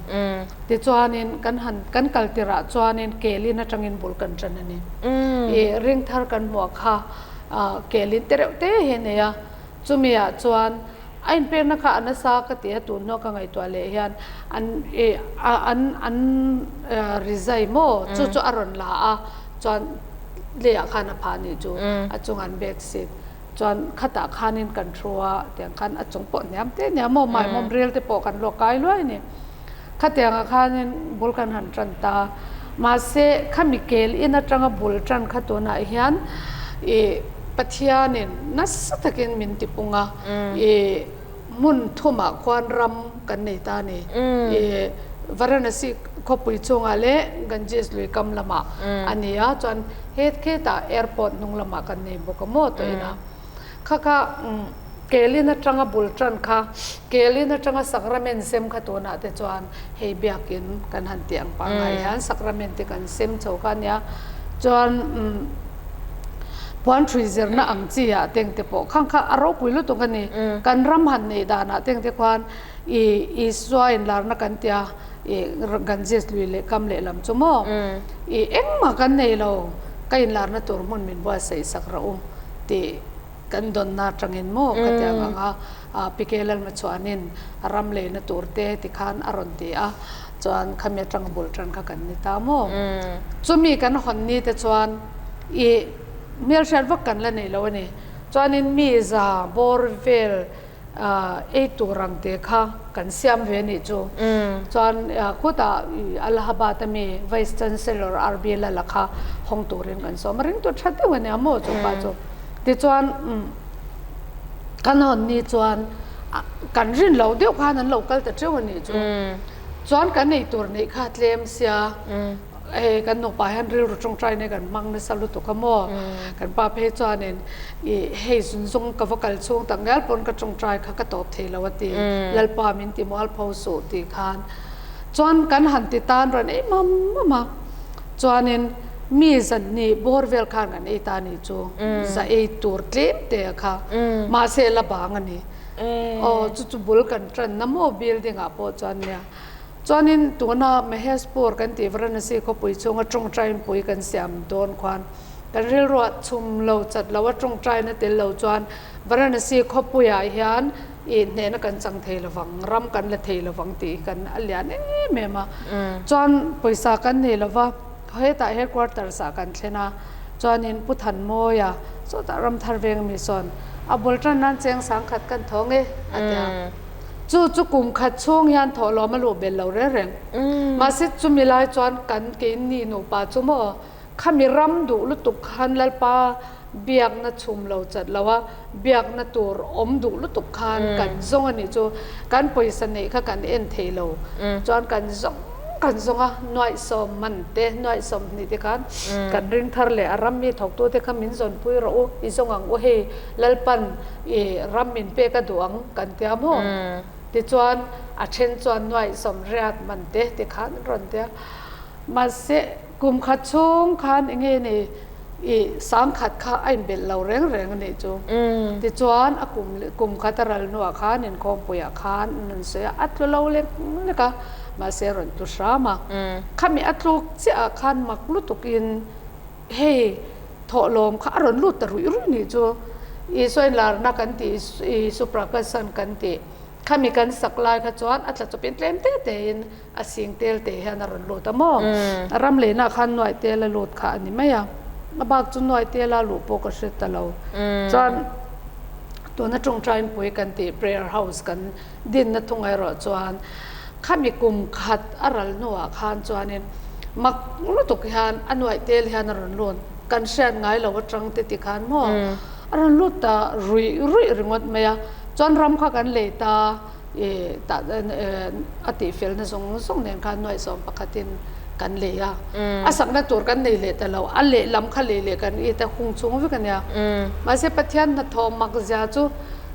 Tichuanin kan han kan kal tirah chuanin kelin atangin bul kan tan a ni. Ih ring thar kan hmuah kha ah kelin te reuh te hi a nei a, chumi ah chuan a inpekna kha a nasa ka ti a tun hnua ka ngaihtuah leh hian an ih an an rizai maw chu chu a rawn la a chuan lei ah khan a phah a nih chu a chungah an bed sheet. Chuan khatah khanin kan thu a, tiang khan a chung pawh hniam te nia maw maimawm rel te pawh kan luak kai luai a ni. Khatiangah khanin bul kan han tan ta. Mahse khami kel in atanga bul tan kha tunah hian ih Pathianin nasa takin min tipung a, ih hmun thumah khuan ram kan nei ta a ni. Ih Varanasi khawpui chungah leh Ganges lui kam lamah a ni a, chuan he khetah airport hnung lamah kan nei bawk a maw tawh ina. Kha kha Kelin atanga bul tan kha, Kelin atanga Sacrament sem kha tunah te chuan hei biakin kan han tih ang pangngai hian Sacrament te kan sem chho kha ania. Chuan puan hrui zirna ang chi ah teng te pawh khang kha a ropui lutuk a ni. Kan ram han neih danah teng te khuan ih Isua inlarna kan tia ih Ganges lui leh kam lehlam chu maw ih engmah kan nei lo, ka inlarna tur hmun min buatsaih sak rawh u tih kan dawnna atangin maw ka ti ang ang a, PK Lalmachhuanin ram leina tur te tikhan a rawn ti a, chuan khami atanga bul tan kha kan ni ta maw. Chumi kan hawn ni te chuan ih hmelhriat vak kan la nei lo a ni. Chuanin mi za bawr vel ei tur ang te kha kan siam ve nih chu. Chuan khutah Allahabad ami Vice Chancellor RB Lala kha hawng turin kan sawm a, ringtu tha deuh a nia maw chu pa chu. Tichuan kan hawn ni chuan kan rin loh deuh khan an lo kal ta teuh a nih chu. Chuan kan ei tur neih kha tlem sia. Hei kan nupa hian rilru tawngtai nei kan hmang nasa lutuk a maw? Kan pa phei chuanin ih hei zun zawng ka va kal chhung tak ngial pawn ka tawngtai kha ka tawp thei lo a ti. Lalpa min ti mual pho suh tih khan chuan kan han ti tan rawn ei mam mam a. Chuanin mi zanhnih bawr vel khan kan ei ta nih chu za ei tur tlem te kha mahse la bang a ni. Aw chu chu bul kan tanna maw building ah pawh chuan nia. Chuanin tuna Maheshpur kan tih Varanasi khawpui chhunga tawngtainpui kan siam dawn khuan kan rilruah chhum lo chat lo a tawngtaina tel lo chuan Varanasi khawpuiah hian ih hnehna kan chang thei lovang, ram kan la thei lovang tih hi kan a lian em em a. Chuan pawisa kan nei lova hetah headquarters ah kan thlen a, chuanin Pu Thanmawia sawtah Ramthar veng mi sawn a bul tan nan cheng sangkhat kan thawng e a ti a. Chu chu kum khat chhung hian thawhlawm a luh belh lo reng reng. Mahse chumi lai chuan kan keini nupa chu maw khami ram duh lutuk khan Lalpa biakna chhum lo chat lo a, biakna tur awm duh lutuk khan kan zawng a nih chu. Kan pawisa neih kha kan en thei lo. Chuan kan zawng kan zawng a, nuaihsawm man te, nuaihsawm hnih te khan kan ring thar leh a ram mi thawktute kha min zawnpui rawh u, i zawng ang u hei Lalpan I ram min pek a duh ang kan tia maw? Tichuan a then chuan nuaih sawmriat man te ti khan an rawn tia. Mahse kum khat chhung khan enge ni i sangkhat kha a inbelh lo reng reng a nih chu. Tichuan a kum kum khat a ral hnuah khan inkhawmpuiah khan an rawn sawi a, a tlu lo lek lek a, mahse a rawn tlu hram a. Khami a tluk chiah ah khan mak lutukin Hei thawhlawm kha a rawn lut ta ruih ruih nih chu. Isua inlarna kan tih, Isu Prakasan kan tih khami kan sak lai kha chuan a tla chawpin tlem te tein a sing tel te hian a rawn lut a maw. A ram leinah khan nuaih tel a lut kha a ni mai a. A bak chu nuaih tela luh pawh ka hre ta lo. Chuan tuna tawngtainpui kan tih prayer house kan dinna thung erawh chuan khami kum khat a ral hnuah khan chuanin mak lutuk hian a nuaih tel hian a rawn lut kan hriat ngai lo atang te ti khan maw a rawn lut ta ruih ruih ringawt mai a chuan ram kha kan lei ta ih tah a tih felna zawng zawng nen khan nuaih sawm pakhatin kan lei a a sakna tur kan nei leh ta lo a lehlam kha lei leh kan it a hung chhung vek a nia mahse Pathian hnathawh mak zia chu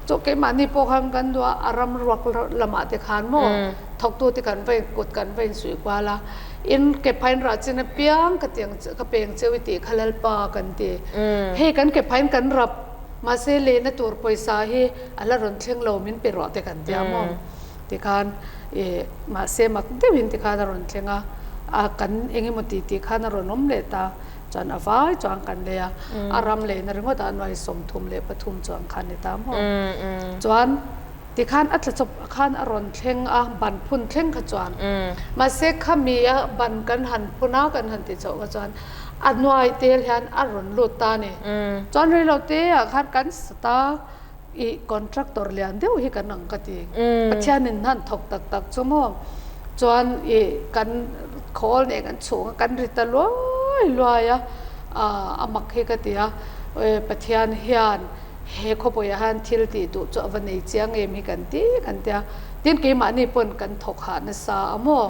Chu keimahni pawh khan kan duh a, a ram ruak lamah te khan maw thawktu te kan va in kut kan va insuih kual a, in ke phain rah chin apiang ka tiang ka peng cheu i tih kha Lalpa kan ti. Hei kan ke phain kan rap mahse lehna tur pawisa hi a la rawn thleng lo min pe rawh te kan tia maw tikhan ih mahse mak deuhin tikhan a rawn thleng a, a kan eng emaw tih tih khan a rawn awm leh ta. Chuan a vai chuan kan lei a, a ram leina ringawt ah nuai 33 chuan khan ni ta maw. Chuan tikhan a tla chawp khan a rawn thleng a, ban phun thleng kha chuan. Mahse khami a ban kan han phun a, kan han ti chhoh kha chuan. A hnuai tel hian a rawn lut ta a ni. Chuan reilo te ah khan kan sa ta i contractor lian deuh hi kan ang ka ti. Pathianin hnan thawk tak tak chu maw. Chuan i kan khawl nen kan chhung a kan ri ta luai luai a, a mak hi ka ti a. Pathian hian he khawpuiah hian thil tih duh chu a va nei chiang em hi kan ti kan tia. Tin keimahni pawn kan thawk hah nasa a maw.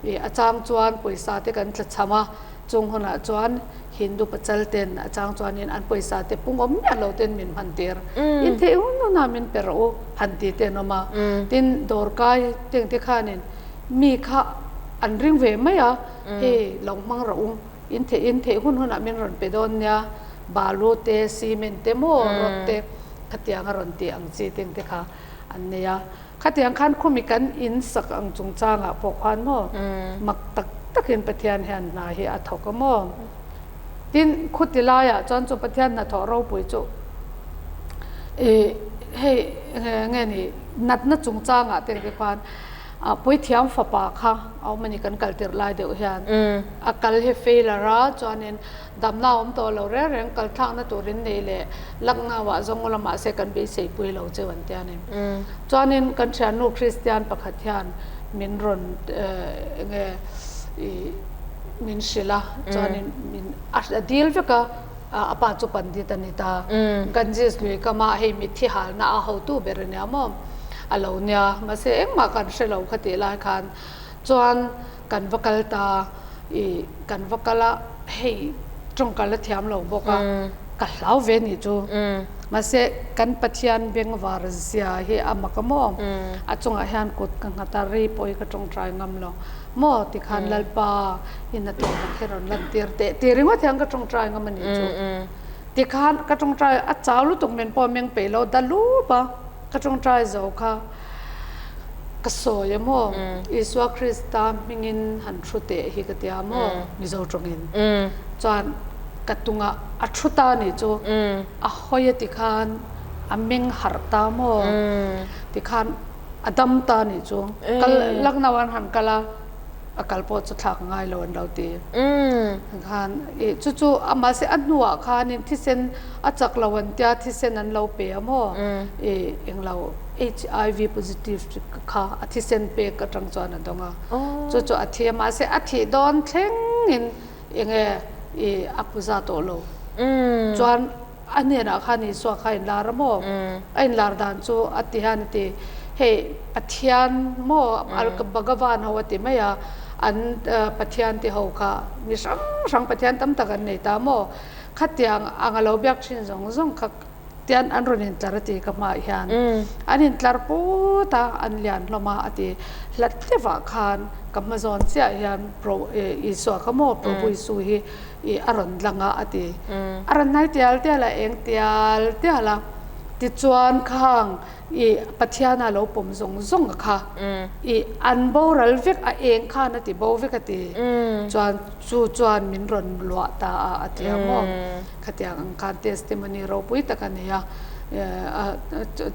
I a chang chuan pawisa te kan tla cham a. Chung hunah chuan Hindu pachal ten a chang chuanin an pawisa te pungawm miah lo ten min hman tir. In theih hun hunah min pe rawh u han ti te an awm a. Tin, dawrkai teng te khanin mi kha an ring ve mai a, hei lo hmang rawh u, in theih in theih hun hunah min rawn pe dawn nia, balu te, cement te maw, rod te khatiang a rawn tih ang chi teng te kha an nei a. Khatiang khan khumi kan in sak ang chungchangah pawh khan maw mak tak takin Pathian hian hna hi a thawk a maw? Tin, khuti laiah chuan chu Pathian hnathawh ropui chu ih hei nge ni natna chungchangah te te khuan puithiam fapa kha a awm a ni kan kal tirh lai deuh hian a kal hi failure a chuanin Damna awm tawh lo reng reng kal thlakna turin nei leh Lucknow-ah zawng ula mahse kan beisei pui lo cheu an ti a ni. Chuanin kan thiannu Kristian pakhat hian min rawn enge ih min hrilh a, chuanin min a dil vek a, a pa chu Pandit a ni ta. Ganges lui kama hei mitthi halna a hotu ber a nia maw? A lo nia, mahse engmah kan hre lo kha tih lai khan chuan Kan va kal ta i kan va kal a, hei tawngkal a thiam lo bawk a, ka hlau ve nih chu. Mahse kan Pathian bengvar zia hi a mak a maw? A chungah hian kut ka nghat a, rei pawh hi ka tawngtai ngam lo maw? Tikhan Lalpa i hnathawhna khi rawn lantir teh ti ringawt hian ka tawngtai ngam a nih chu. Tikhan ka tawngtai a chau lutuk men pawh a meng peih lo da lup a, ka tawngtai zo kha. Ka sawi a maw? Isua Krista hmingin han thu teh hi ka tia maw? Mizo tawngin. Chuan ka tungah a thu ta nih chu a hawi a tikhan a meng harh ta maw? Tikhan a dam ta nih chu. Kal Lucknow an han kal a, a kal pawh chu thlak ngai lo an lo ti. Khan i chu chu a mahse a hnuah khanin thisen a chak lo an tia thisen an lo pe a maw? I englo. HIV positive kha a thisen pek atang chuan a dawng a, chu chu a thi a, mahse a thih dawn thlengin enge i a puza tawh lo. Chuan a hnenah khan Isua kha a inlar a maw? A inlar dan chu a ti hian a ti, hei Pathian maw Bhagavan ho a ti mai a, an Pathian te ho kha mi hrang hrang Pathian tam tak an nei ta maw? Khatiang ang a lo biak thin zawng zawng kha Tian an rawn intlar a ti ka hmaah hian an intlar put a, an lian hlawm a a ti. Hlat hlevah khan ka hma zawn chiah hian Isua kha maw Prabhu Isu hi ih a rawn lang a a ti. A rawn hnai tial tial a, eng tial tial a. Tichuan khang ih Pathiana lo pawm zawng zawng a kha ih an boral vek a, eng khan a ti bo vek a ti. Chuan chu chuan min rawn luah ta a a ti a maw. Khatiang ang khan testimony ropui tak a nei a,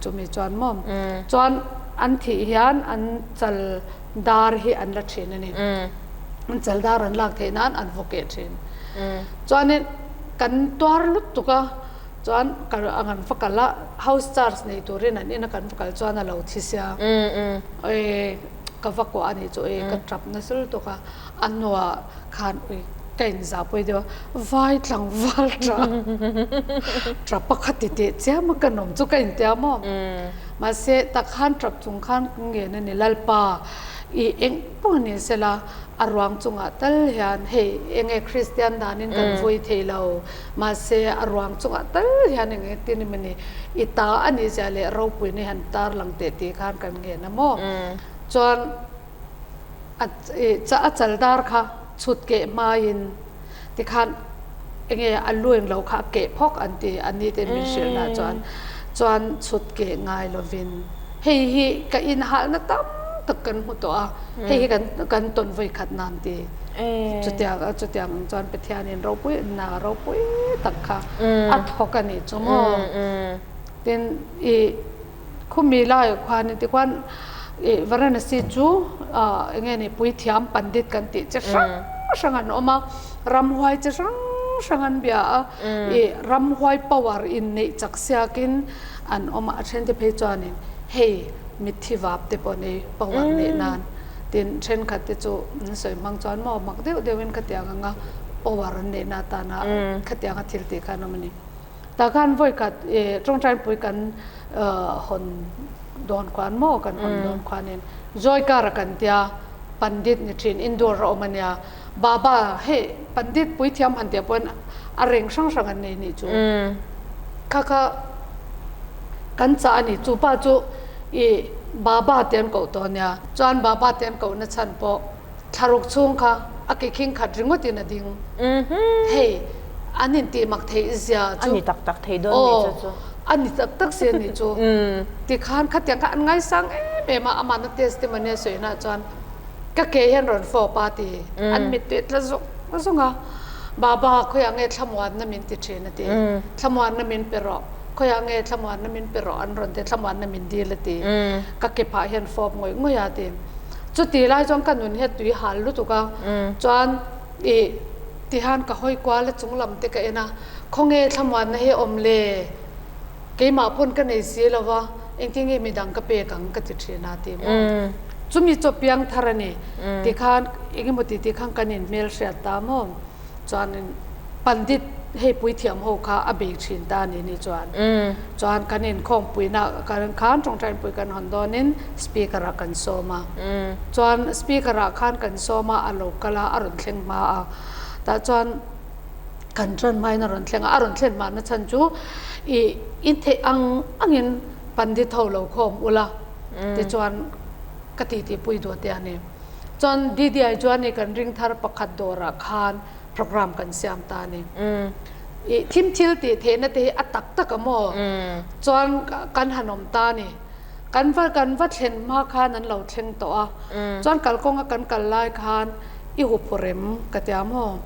chumi chuan maw chuan an thih hian an chal dar hi an la thin a ni. An chal dar an lak theih nan an vaw keh thin. Chuanin kan tuar lutuk a, chuan ang an va kal a, house charge nei turin an ina kan va kal chuan a lo thi sia. Ka va kuah a nih chu ka tap nasa lutuk a, a hnuah Khan ui ka inzahpui deuh a, vai tlangval tah tap pakhat ti teh chiam a ka nawm chu ka intia maw? Mahse tak khan tap chung khan ka ngen a ni Lalpa i eng pawh ni sela a ruang chungah tal hian hei enge Kristian danin kan vui thei lo mahse a ruang chungah tal hian enge tin emaw ni i ta a nih zia leh ropui ni han tar lang teh tih khan kan ngen a maw? Chuan a a chal dar kha chhut keh hmaiin tikhan enge a lu englo kha a keh phawk an ti a ni ten min hrilh na chuan chuan chhut keh ngai lovin hei hi ka inhalhna tam tak kan hmu tawh a hei hi kan kan tawn vawi khat nan ti chutiang chutiang ang chuan Pathianin ropui na ropui tak kha a thawk a nih chu maw tin ih Khumi laiah khuanin tikhuan ih Varanasi chu eng nge ni puithiam pandit kan tih chi hrang. hrang an awm a, ramhuai chi hrang hrang an bia a, ih ramhuai power inneih chak siakin an awm a, a then te phei chuanin hei mitthi vap te pawh nei power neih nan tin thenkhat te chu an sawi hmang chuan maw mak deuh deuhin khatiang anga power an neihna atana khatianga thil tih kha an awm a ni. Tah khan vawikhat ih tawngtainpui kan hawn dawn khuan maw kan hawn dawn khuanin Joy car a kan tia Pandit ni thin Indore a awm a nia Baba hei Pandit puithiam han tih pawhin a reng hrang hrang an nei nih chu kha kha kan chah a ni chu pa chu ih Baba te an koh tawh a nia chuan Baba te an kohna chhan pawh Thlaruk chhung kha a ke khing khat ringawt in a ding. Hei, an intih mak theih zia chu. A ni tak tak thei dawn nih chu chu. Aw, a ni tak tak si a nih chu. Tikhan khatiang kha an ngaisang em em a, amahna testimony a sawi naah chuan ka ke hian rawn fawp a ti. An mittui a tla zawng zawng a, Baba khawiah nge thlamuanna min ti thin a ti. Thlamuanna min pe rawh, khawiah nge thlamuanna min pe rawh an rawn ti, thlamuanna min dil a ti. Ka ke phah hian fawp ngawih ngawih a ti. Chuti lai chuan ka nun hi a tui hal lutuk a, chuan ih tihan ka hawi kual a chung lam te ka en a, khawnge thlamuanna hi awm le? Keimah pawn ka nei si lo va, engtin nge midang ka pek ang ka ti thin a ti maw? Chumi chu piang thar a ni, tikhan engemaw ti tikhan kan inhmelhriat ta maw? Chuanin Pandit hei puithiam ho kha a bei thin ta a ni ni chuan chuan kan inkhawmpuina kan khan tawngtainpui kan hawn dawnin speaker ah kan sawm a chuan speaker ah khan kan sawm a a lo kal a a rawn thleng hma a tah chuan kan tan hmain a rawn thleng a a rawn thlen hmahna chhan chu ih in theih ang angin Pandit ho lo khawm ula tichuan ka titi pui duh te a ni. Chuan DDI chuan i kan ring thar pakhat dawrah khan program kan siam ta a ni. I thim thil tih theihna te hi a tak tak a maw? Chuan kan han awm ta a ni. Kan va kan va thlen hma khan an lo thleng tawh a. Chuan kalkawnga kan kal lai khan i huphurh em ka tia maw?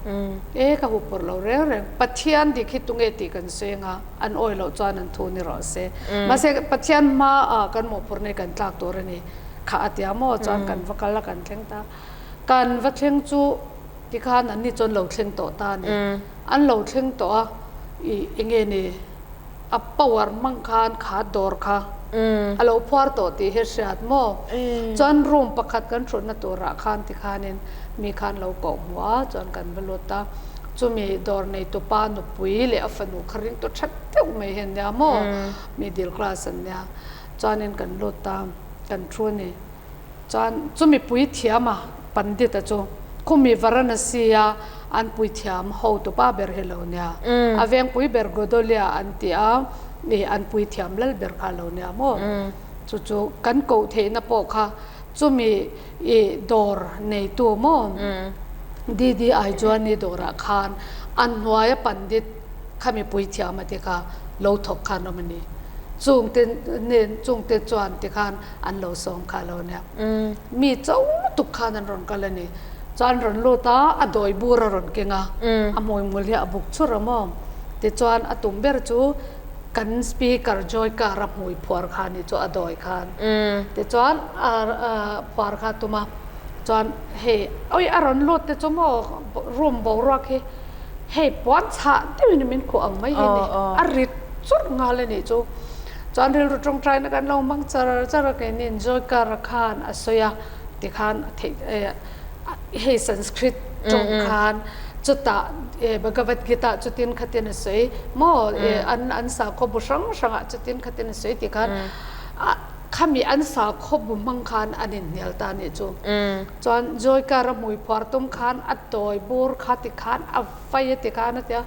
E ka huphurh lo reng reng. Pathian dik hi tunge tih kan sawi anga an awi loh chuan an thu ni rawh se. Mahse Pathian hmaah kan mawhphurhna hi kan tlak tur a ni. Kha a tia maw chuan kan va kal a kan thleng ta. Kan va thleng chu tikhan an ni chuan lo thleng tawh ta a ni. An lo thleng tawh a ih eng nge ni a power hmang khan kha dawr kha a lo phuar tawh tih hi hriat maw. Chuan room pakhat kan thutna turah khan tikhanin mi khan lo koh hmuh a chuan kan va lut a. Chumi dawr neitupa nupui leh a fanu kha ring tawh that deuh mai hi an nia maw middle class an nia. Chuanin kan lut ta. Kan thu a ni. Chuan chumi puithiam a Pandit-a chu khumi Varanasi a an puithiam hotu pa ber hi lo nia. A vengpui ber Godolia an ti a, ih an puithiam lal ber kha lo nia maw? Chu chu kan koh theihna pawh kha chumi ih dawr neitu maw? DDI chuan i dawrah khan an hnuaia Pandit Khami puithiam a ti kha lo thawk khan awm a ni. Chungte nen chungte chuan ti khan an lo sawm kha lo nia. Mi cho lutuk khan an rawn kal a ni. Chuan rawn lut a, a dawi bur a rawn keng a, a hmuihmul hi a buk chhur a maw. Tichuan a tum ber chu kan speaker Joy car a hmui phuar kha a ni chu a dawi khan. Tichuan a phuar kha a tum a, chuan hei awi a rawn lut te chu maw room boruak hi Hei puan chhah deuhin min khuh ang mai hi ni. A rit churh nghal a nih chu. Chuan rilru tawngtaina kan lo hmang char char a, keini Joy Kara khan a sawi a, tikhan a theih hei Sanskrit tawng khan chutah Bhagavad Gita chutin khatin a sawi maw an an sakhaw bu hrang hrangah chutin khatin a sawi tikhan a khami an sakhaw bu hmang khan an inhnial ta a nih chu. Chuan Joy Kara hmui phuar tum khan a tawi bur kha ti khan a vai a ti khan a tia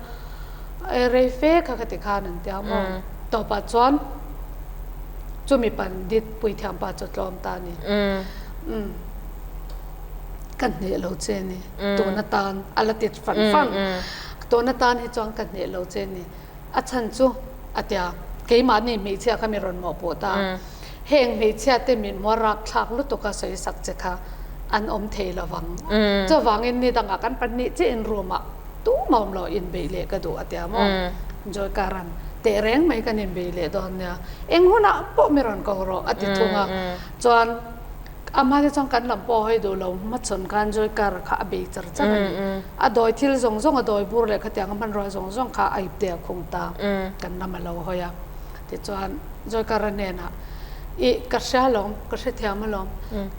rei fe kha kha ti khan an tia maw tawpah chuan chumi pandit puithiam pa chu tlawm ta a ni ka hneh lo che ni tun atan a la ti fan fan tun atan hi chuan ka hneh lo che ni A chhan chu a tia, keimahni hmeichhia kha mi rawn mawhpawh ta. Heng hmeichhia te min hmuar rapthlak lutuk a sawi sak che kha an awm thei lo vang. Chuvangin ni dangah kan pahnih chiah in room ah tumah awm lo inbeih leh ka duh a tia maw? Joy Karan, teh reng mai kan inbeih leh dawn nia, eng hunah pawh mi rawn ko rawh a ti thung a. Chuan. Amah te chuan kan lam pawh a hawi duh lo, hmachhawn khan Joy car kha a bei char char a ni. A dawi thil zawng zawng, a dawi bur leh khatiang a hmanrua zawng zawng kha a ipte a khung ta, kan lam a lo hawi a. Tichuan Joy car a hnenah, Ih, ka hria alawm, ka hrethiam alawm,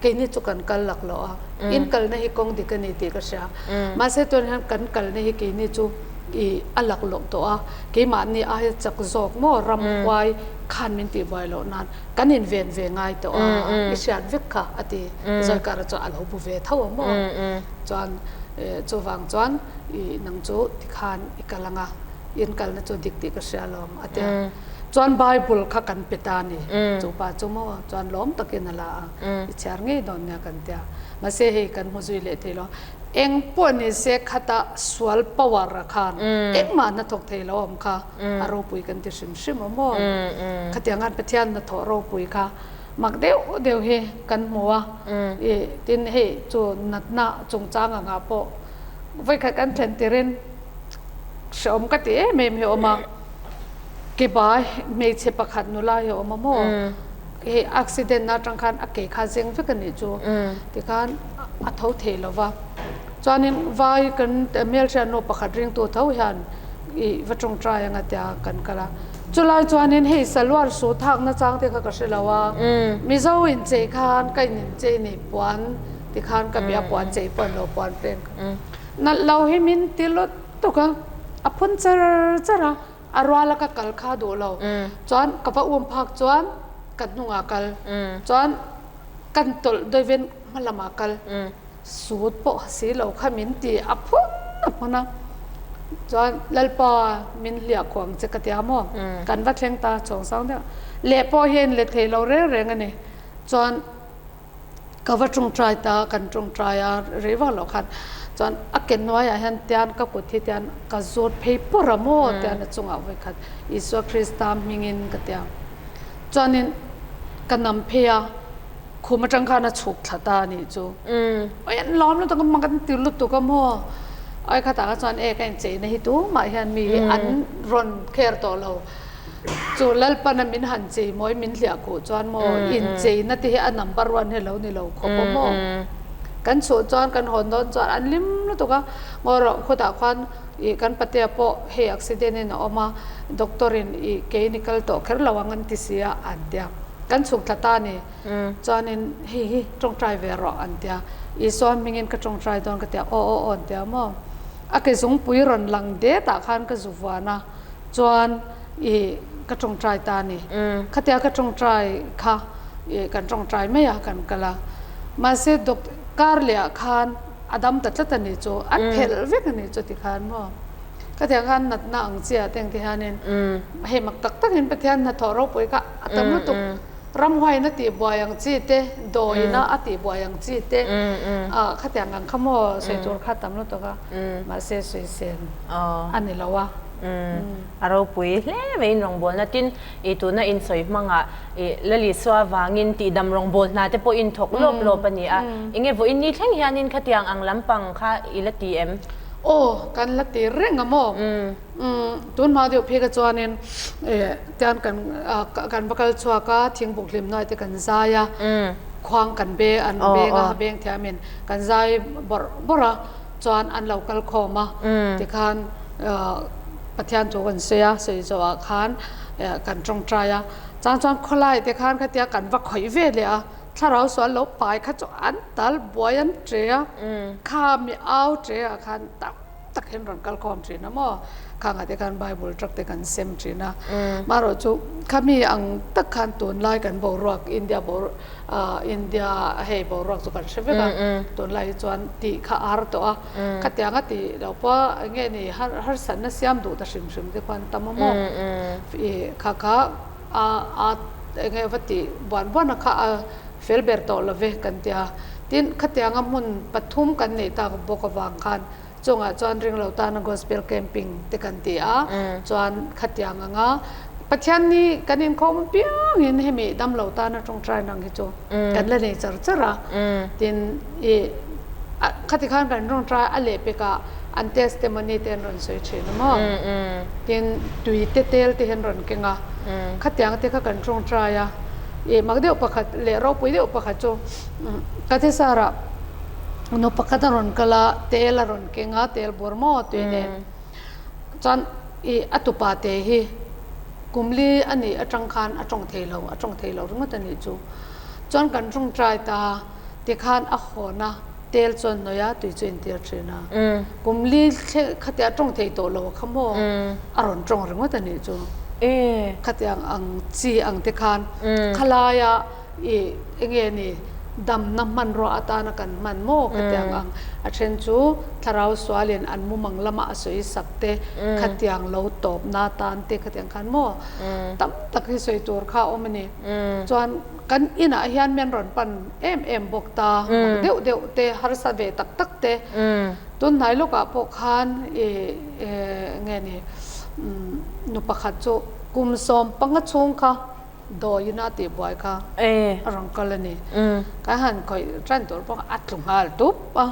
keini chu kan kal laklawh a, in kalna hi kawng dik a ni tih ka hria. Mahse tunah hian kan kalna hi keini chu ih a laklawh tawh a, keimahni aia chak zawk maw ramhuai khan min tihbuai loh nan, Kan inven ve ngai tawh a, i hriat vek kha a ti. Zawikara chuan a lo bu ve tho a maw? Chuan chuvang chuan i nang chu tikhan i kal ang a, in kalna chu dik tih ka hria alawm a ti a. Chuan Bible kha kan pe ta a ni. Chu pa chu maw chuan lawm takin a la a, i chhiar ngei dawn nia kan ti a. Mahse hei kan hmu zui leh thei lo. Eng pawh ni se khata sual power a khan engmah hnathawk thei lo awm kha a ropui kan ti hrim hrim a maw? Khatiang khan Pathian hnathawh ropui kha mak deuh deuh hi kan hmu a, ih tin hei chu natna chungchang angah pawh vawikhat kan thlen tirin hrehawm ka ti em em hi a awm a, kebai hmeichhe pakhat nula hi a awm a maw? Hei accident na atang khan a ke kha zeng vek a nih chu tikhan a tho thei lo va chuanin vai kan hmelhriat nu pakhat ringtu tho hian ih va tawngtai anga tia kan kal a chulai chuanin hei salwar suit hak na chang te kha ka hre lo a mizo inchei khan ka in inchei nei puan tikhan ka bia puan chei pawh an lo puan peng nalh lo hi min ti lutuk a a phun char char a. A ruala ka kal kha duh lo. Chuan ka va um phak chuan ka hnungah kal. Chuan kan tawlh dawihven hma lamah kal. Sut pawh ha si lo kha min ti a phun a phun a. Chuan Lalpa min hliah khuang che ka tia maw? Kan va thleng ta chawng sang deuh. Leh pawh hi a inlet thei lo reng reng a ni. Chuan. Ka va tawngtai ta, kan tawngtai a, rei vak loh khan chuan a ke hnuaiah hian tian ka kut hi tian ka zawt phei pawr a maw tian a chungah vawikhat Isua Krista hmingin ka ti a. Chuanin ka nam phei a, khum atang khan a chhuk thla ta a nih chu. Awi an lawm lutuk a, mak an ti lutuk a maw. Awi khatah kha chuan e ka incheina hi tumah hian mi hi an rawn care tawh lo. Chu Lalpana min han chei maw i min hliah khuh chuan maw incheina te hi a number one hi lo ni lo khawp a maw. Kan chhuh chuan kan hawn dawn chuan an hlim lutuk a, ngaw rawh khutah khuan ih kan patea pawh hei accident in a awm a, doctor in ih kei ni kal tawh kher lo ang an ti si a an ti a, kan chhuk thla ta a ni. Chuanin hei hi tawngtai ve rawh an ti a, Isua hmingin ka tawngtai dawn ka ti a, aw aw aw an ti a maw. A ke zungpui rawn lang det ah khan ka zu vuan a. Chuan i ka tawngtai ta a ni. Khatia ka tawngtai kha i kan tawngtai mai a kan kal a. Mahse doctor kar leh ah khan a dam ta tlat a ni chu an phelh vek a ni chu ti khan maw. Khatiang khan natna ang chi ah te ang ti hianin hei mak tak tak in Pathian hnathawh ropui kha a tam lutuk. Ramhuaiin a tihbuai ang chi te, dawina a tihbuai ang chi te ah khatiang ang kha maw sawi tur kha a tam lutuk a. Mahse sawisel a ni lo a. A ropui hle mai in rawngbawlna tin i tuna in sawi hmangah i Lalisua vangin tihdam rawngbâwl hna te pawh in thawk lawp lawp a ni a. Enge vawiin ni thleng hianin khatiang ang lampang kha i la ti em? Aw, kan la ti reng a maw? Tun hma deuh phei kha chuanin tian kan kan va kal chhuak a, thingbuk hlim hnuai te kan zai a, khuang kan be an beng a, beng thiamin kan zai bawrh bawrh a. Chuan an lo kal khawm a, tikhan Pathian thu kan sawi a, sawi zawhah khan kan tawngtai a. Chang chuan khawlai te khan khatia kan va khawih ve leh a, thlarau sual lo pai kha chu an tal buai an che a, kha mi au che ah khan tam tak hian rawn kal khawm thin a maw, khangah te khan Bible truck te kan sem thin a. Marawh chu khami ang tak khan tunlai kan boruak India boruak India hei boruak chu kan hre vek a, tunlai hi chuan tih kha a har tawh a, khatiang a tih loh pawh eng nge ni harsatna siam duh ta hrim hrim te khuan tam a maw ih kha kha a a eng nge va tih buan buan a kha a fel ber tawh lo ve kan ti a, tin khatianga hmun pathum kan neih tak bawk avang khan Chungah chuan ringlo tana Gospel Camping te kan ti a, chuan khatiang anga Pathian ni kan inkhawm apiangin hemi damlo tana tawngtai nang hi chu kan la nei char char a, tin i khati khan kan tawngtai a lehpekah an testimony te an rawn sawi thin a maw, tin tui te tel te hi an rawn keng a, khatiang te kha kan tawngtai a. I mak deuh pakhat leh ropui deuh pakhat chu Kathesarah nu pakhat a rawn kal a, tel a rawn keng a, tel bur maw tui nen. Chuan i a tupa te hi kum li a nih atang khan a tawng thei lo, a tawng thei lo ringawt a nih chu. Chuan kan tawngtai ta tikhan a hawn a, tel chuan hnawih a, tui chu intir thin a. Kum li thleng khatia tawng thei tawh lo kha maw a rawn tawng ringawt a nih chu. Khatiang ang chi ang te khan khalaia I enge ni damna hmanrua atana kan hman maw khatiang ang a then chu thlarau sualin an mumang lama a sawi sak te khatiang lo tawpna tan te khatiang khan maw tam tak hi sawi tur kha a awm a ni. Chuan kan inah hian min rawn pan em em bawk ta mak deuh deuh te harsa ve tak tak te tun hnai lawkah pawh khan i enge ni nu pakhat chu kum 15 chhung kha Dawiin a tih buai kha a rawn kal a ni. Kan han khawih ṭan tur pawh a tlu nghal tup a,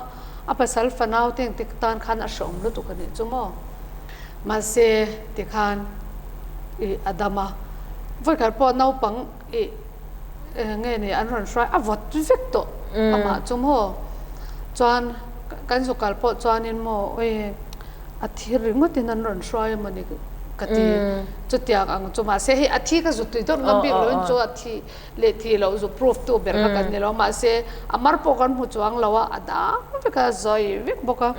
a pasal fanau te engtik tan khan a hreawm lutuk a nih chu maw. Mahse tikhan ih a dam a, vawikhat pawh naupang ih nge ni an rawn hruai a vawt vek tawh amah chu maw. Chuan kan zu kal pawh chuanin maw awi. A thi ringawtin an rawn hruai emaw ni ka ti. Chutiang ang chu mahse hei a thi ka zut tui dawt ngam bik loin chu a thi leh thi loh zu proof tu ber kha kan ni lo. Mahse a mar pawh kan hmu chuang lo a, a dang vek a, zawi vek bawk a,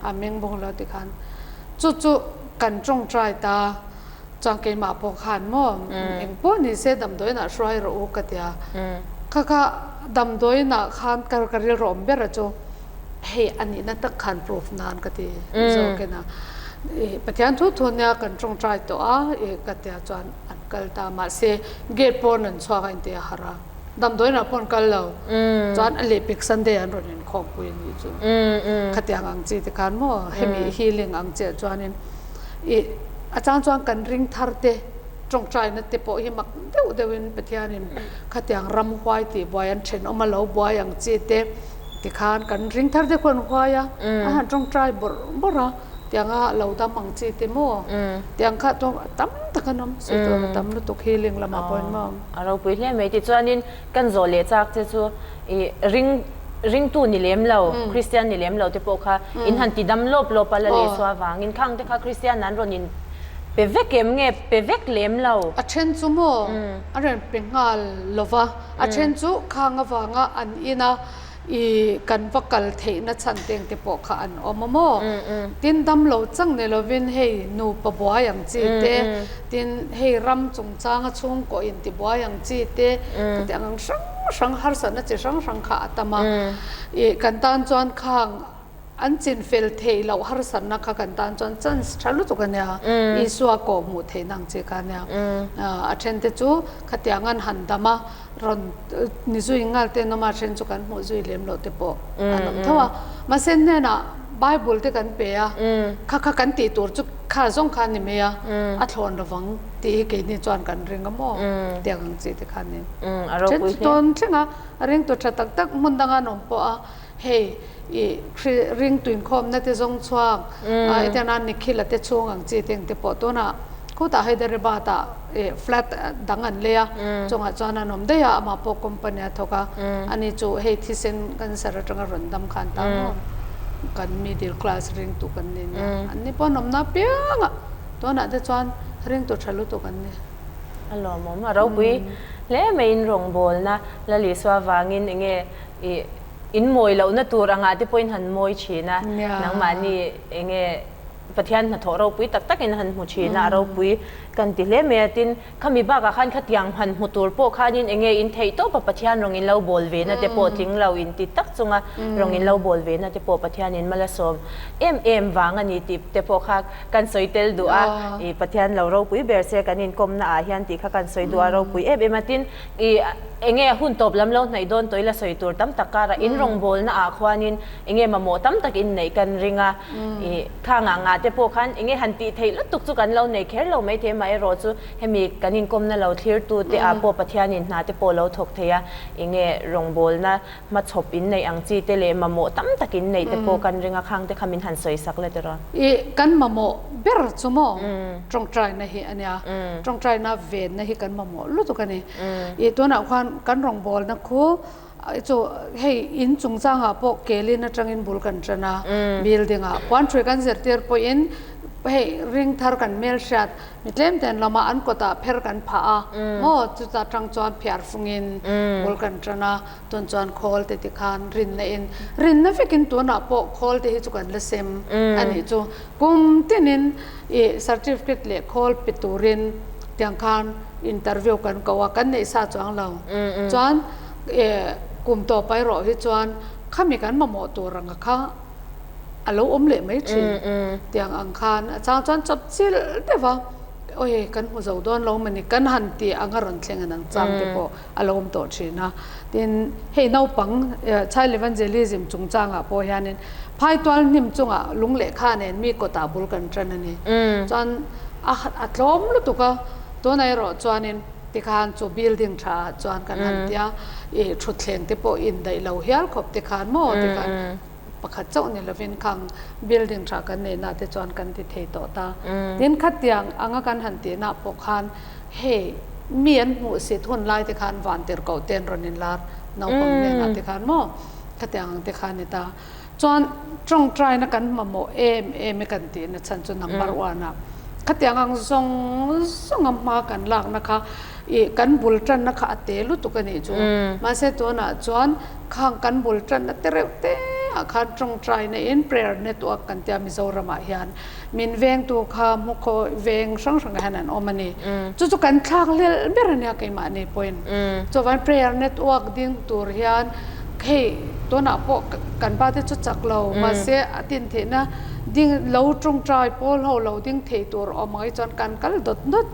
a meng bawk lo tikhan. Chu chu kan tawngtai ta. Chuan keimah pawh khan maw eng pawh ni se damdawiinah hruai rawh u ka ti a. Kha kha damdawiinah khan ka ka rilru awm ber a chu hei a nihna tak khan proof nan ka ti zawk in a. I Pathian thu thu nia kan tawngtai tawh a i ka tia chuan an kal ta mahse gate pawn an chhuak a inti a harh a. Damdawiinah pawh an kal lo. Chuan a lehpek Sunday an rawn inkhawmpui a nih chu. Khatiang ang chi te khan maw hemi healing ang chiah chuanin I a chang chuan kan ring thar te tawngtaina te pawh hi mak deuh deuhin Pathianin khatiang ram huai tih buai an thenawm a lo buai ang chi te tikhan kan ring thar te khuan huai a, a han tawngtai bawrh bawrh a tianga lo dam ang chi te maw tiang kha chu tam tak an awm sawi tur a tam lutuk healing lamah pawhin maw. A ropui hle mai tichuanin Kan zawh leh chak che chu i ring ringtu ni lem lo, Kristian ni lem lo te pawh kha in han ti dam lawp lawp a la leh suah avangin khang te kha Kristian an rawn in pe vek em nge pe vek lem lo? A then chu maw a rawn pe nghal lo va, a then chu khang avanga an ina I kan va kal theihna chhan teng te pawh kha an awm a maw? Tin damlo chang ni lovin hei nupa buai ang chi te, tin hei ram chungchanga chhungkaw inti buai ang chi te, khatiang ang hrang hrang harsatna chi hrang hrang kha a tam a. I kan tan chuan khang an chin fel theih loh harsatna kha kan tan chuan chance tha lutuk a nia. Isua kawh hmuh theihna ang chi kha a nia. A then te chu khatiang an han dam a. Rawn ni zui nghal te an awm a, then chu kan hmuh zui lem loh te pawh an awm tho a. Mahse hnenah Bible te kan pe a, kha kha kan tih tur chu kha zawng kha a ni mai a, a thlawn lovang tih hi keini chuan kan ring a maw tiang ang chi te kha a ni. Then chu tawn thleng a, a ringtu tha tak tak hmun danga an awm pawh a, Hei i ring tuinkhawmna te zawng chhuak etiana Nikhil a te chhung ang chi te engte pawh tunah khutah Hyderabad ah flat dang an lei a chungah chuan an awm daih a amah pawh company a thawk a ani chu hei thisen cancer atanga rawn dam khan ta maw kan middle class ringtu kan ni nia an ni pawh an awmna apiang ah tunah te chuan ringtu tha lutuk an ni. A lawmawm a ropui hle maiin rawngbawlna Lalisua vangin enge I in mawi lohna tur angah te pawhin han mawi thin a, nangmahni enge Pathian hnathawh ropui tak takin han hmu thin a, a ropui kan ti hle mai a. Tin, khami bakah khan khatiang han hmu tur pawh khanin enge in theih tawp a Pathian rawng in lo bawl ve na te pawh tling lo in ti tak chunga rawng in lo bawl ve na te pawh Pathianin mal a sawm em em vang a ni tih te pawh kha kan sawi tel duh a. I Pathian lo ropui ber se kan inkawmna ah hian tih kha kan sawi duh a ropui em em a. Tin, I enge hun tawp lam lo hnaih dawn tawh ila sawi tur tam tak karah in rawngbawlna ah khuanin enge mamawh tam tak in neih kan ring a, i kha ngah ngah te pawh khan enge han tih theih lutuk chu kan lo nei kher lo maithei a. Amaherawh chu hemi kan inkawmna lo thlirtu te ah pawh Pathianin hna te pawh lo thawk thei a, enge rawngbawlna hmachhawp in neih ang chi te leh mamawh tam tak in neih te pawh kan ring a, khang te kha min han sawi sak la tiraw? I kan mamawh ber chu maw tawngtaina hi a nia, tawngtaina venna hi kan mamawh lutuk a ni. I tunah khuan kan rawngbawlna khu chu hei in chungchangah pawh kelin atangin bul kan tan a, building ah puan hrui kan zirtir pawhin hei ring thar kan hmelhriat Mi tlem ten lamah an kawtah pher kan phah a, maw chuta tang chuan phiar fungin bul kan tan a, tun chuan khawl te tikhan rinna in rinna vekin tunah pawh khawl te hi chu kan la sem a nih chu. Kum tinin ih certificate leh khawl pe turin tiang khan interview kan ko a, kan neih sa chuang lo. Chuan ih kum tawp erawh hi chuan khami kan mamawh tur ang kha a lo awm leh mai thin tiang ang khan a chang chuan chawp chilh deuh a awi kan hmu zo dawn lo mawni kan han tih ang a rawn thleng an ang chang te pawh a lo awm tawh thin a tin hei naupang child evangelism chungchangah pawh hianin phaitual hnim chungah lung lehkha nen mi kawtah bul kan tan a ni chuan a a tlawm lutuk a tunah erawh chuanin tikhan chu building tha ah chuan kan han tia ih thutthleng te pawh indaih lo hial khawp tikhan maw tikhan. Pakhat chauh ni lovin khang building tha kan neihna te chuan kan ti thei tawh ta. Tin khatiang anga kan han tihna pawh khan hei mi an hmuh sit hun lai te khan van tirhkoh te an rawn inlar naupang hnenah te khan maw khatiang ang te kha a ni ta. Chuan tawngtaina kan mamawh em em e kan tihna chhan chu number one ah khatiang ang zawng zawng a hma kan lakna kha ih kan bul tanna kha a te lutuk a nih chu. Mahse tunah chuan Khang kan bul tanna te reuh te ah khan tawngtaina in prayer network kan tia Mizoram ah hian min vengtu kha hmukhaw veng hrang hrang ah hian an awm a ni. Chu chu kan thlak lel ber a nia keimahni pawhin. Chuvan prayer network ding tur hian hei tunah pawh kan pa te chu chak lo mahse a tin theihna ding lo tawngtai pawl ho lo ding thei tur awm ang hi chuan kan kal dawt dawt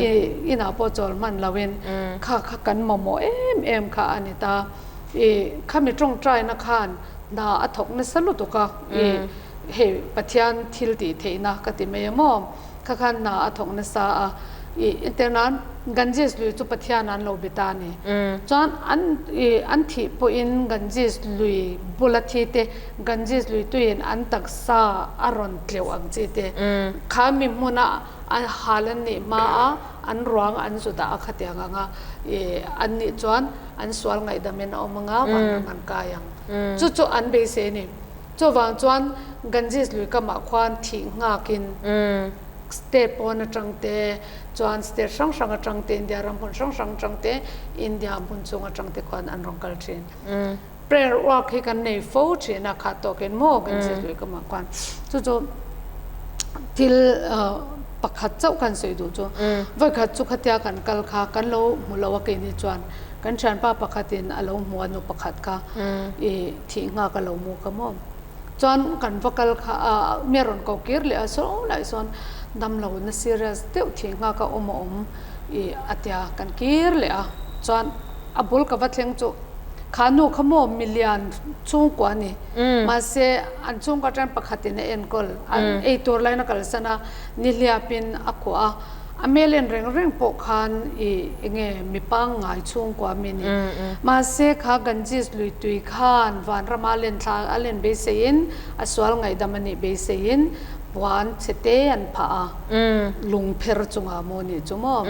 i inah pawh chawl hman lo in kha kha kan mamawh em em kha a ni ta. I khami tawngtaina khan hna a thawk nasa lutuk a, i hei Pathian thil tih theihna ka ti mai a maw, kha khan hna a thawk nasa a, i entirnan Ganges lui chu Pathian an lo be ta a ni. Chuan an i an thih pawhin Ganges lui bula thi te, Ganges lui tuiin an taksa a rawn tleuh ang chi te, kha mi hmuna a hal an nih hma a an ruang an zu dah a khatiang ang a, i an nih chuan an sual ngaihdamin a awm anga vanram an kai ang. Chu chu an beisei a ni. Chuvang chuan Ganges lui kamah khuan thih nghakin state pawn atang te chuan state hrang hrang atang te India ram hmun hrang hrang atang te India hmun chhung atang te khuan an rawn kal thin. Prayer work hi kan nei fo thin a khat tawkin maw Ganges lui kamah khuan chu chu thil pakhat chauh kan sawi duh chu vawikhat chu khatia kan kal kha kan lo hmu lo a keini chuan kan thianpa pakhatin a lo hmu a nu pakhat kha i thih nghak a lo mu kha maw chuan kan va kal kha a mi a rawn ko kir leh a saw lai sawn damlo na serious deuh thih nghak a awm a awm i a tia kan kir leh a chuan a bul ka va thleng chu kha nu kha maw milian chhungkua a ni mahse an chhungkua atang pakhatin a enkawl an eitur laiin a kalsan a nihliapin a kuah a a hmel en reng reng pawh khan ih enge mi pangngai chhungkua mi ni mahse kha Ganges lui tui khan vanrama a len thla a len beiseiin a sual ngaihdam a nih beiseiin puan chhe te an phah a lungpher chungah maw nih chu maw.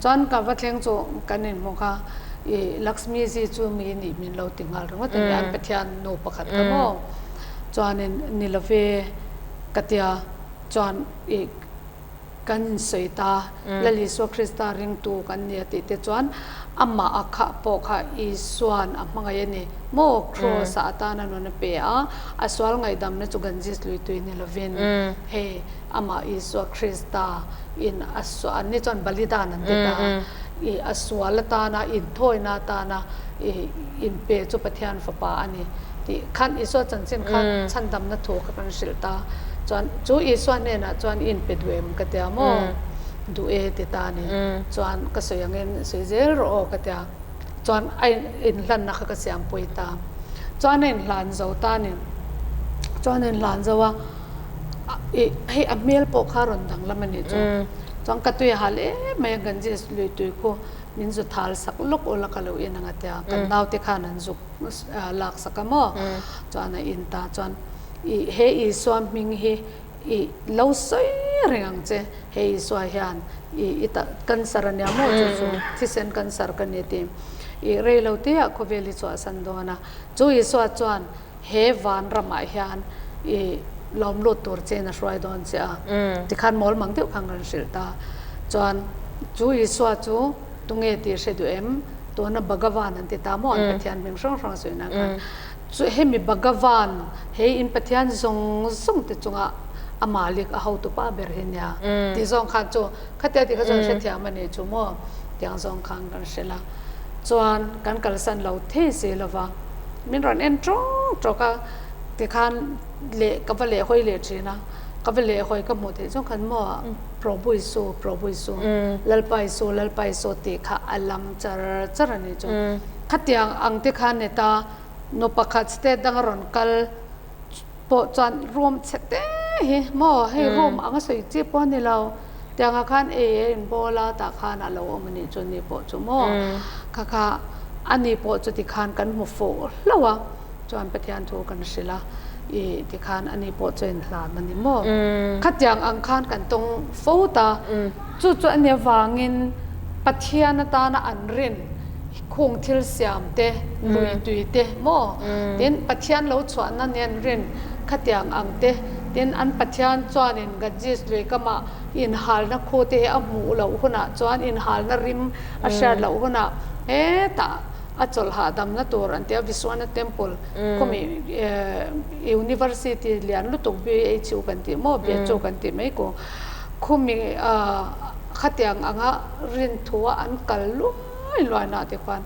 Chuan ka va thleng chu kan inhmu kha i Lakshmi ji chu mi nih min lo ti nghal ringawt a ni an Pathian nu pakhat kha maw chuanin ni love ka tia chuan i kan insawi ta Lal Isua Krista ringtu kan ni a tih te chuan amah a khah pawh kha Isuan a hmangaih a ni maw Kraws ah atana nun a pe a a sual ngaihdamna chu Ganges lui tui ni lovin hei amah Isua Krista in a sual an ni chuan balidan an ti ta i a sual atana inthawina atana i inpe chu Pathian fapa a ni tih khan Isua chanchin kha chhandamna thu kha kan hrilh ta chuan chu Isua hnenah chuan i inpe duh em ka tia maw duh e ti ta a ni chuan ka sawi angin sawi zel rawh aw ka tia chuan a inhlanna kha ka siampui ta chuan a inhlan zo ta a ni chuan a inhlan zo a. Ih hei a hmel pawh kha rawn danglam a nih chu. Chuan ka tui hal em mai a Ganges lui tui khu min zu thal sak lawk ula ka lo in ang a tia. Kan naute khan an zuk lak sak a maw? Chuan a in ta chuan i he Isua hming hi i lo sawi reng ang che. He Isua hian i i ta cancer a nia maw chu chu thisen cancer ka ni tih i rei lo te ah khawvel hi chhuahsan dawn a. Chu Isua chuan he van ramah hian i lawm lut tur che in a hruai dawn che a. Tikhan mawl mang deuh khan kan hrilh ta. Chuan chu Isua chu tunge tih hre duh em? Tuna Bhagavan an ti ta maw an Pathian hming hrang hrang sawi nan khan. Chu hemi Bhagavan he in Pathian zawng zawng te chunga a malik a hotu pa ber hi nia tih zawng khan chu khatia tih kha chuan hrethiam a nih chu maw tiang zawng khan kan hrilh a. Chuan kan kalsan lo thei si lova min rawn en tawk tawk a tikhan leh ka va leh hawi leh thin a ka va leh hawi ka hmuh theih zawng khan maw Prabhu Isu Prabhu Isu Lalpa Isu Lalpa Isu tih kha a lam char char a nih chu. Khatiang ang te khan ni ta nu pakhat state danga rawn kal pawh chuan room chhe te hi maw hei room ang a sawi chi pawh a ni lo tiangah khan ei a inbawl a tah khan a lo awm a nih chu ni pawh chu maw kha kha a ni pawh chu tikhan kan hmu fuh hlauh a chuan Pathian thu kan hrilh a ih tikhan a ni pawh chu a inhlan a ni maw khatiang ang khan kan tawng fo ta chu chu a nia vangin Pathian atana an rin. Khung thil siam te, lui tui te maw? Tin, Pathian lo chhuahna nen rin khatiang ang te, tin an Pathian chuanin Ganges lui kamah inhalna khu te hi a hmuh loh hunah chuan inhalna rim a hriat loh hunah hetah a chawlh hahdamna tur an ti a, Vishwana Temple khawmi University lian lutuk BHU kan tih maw, BHU kan tih mai ku khawmi khatiang anga rin thua an kal luai. Luai luai nah te khuan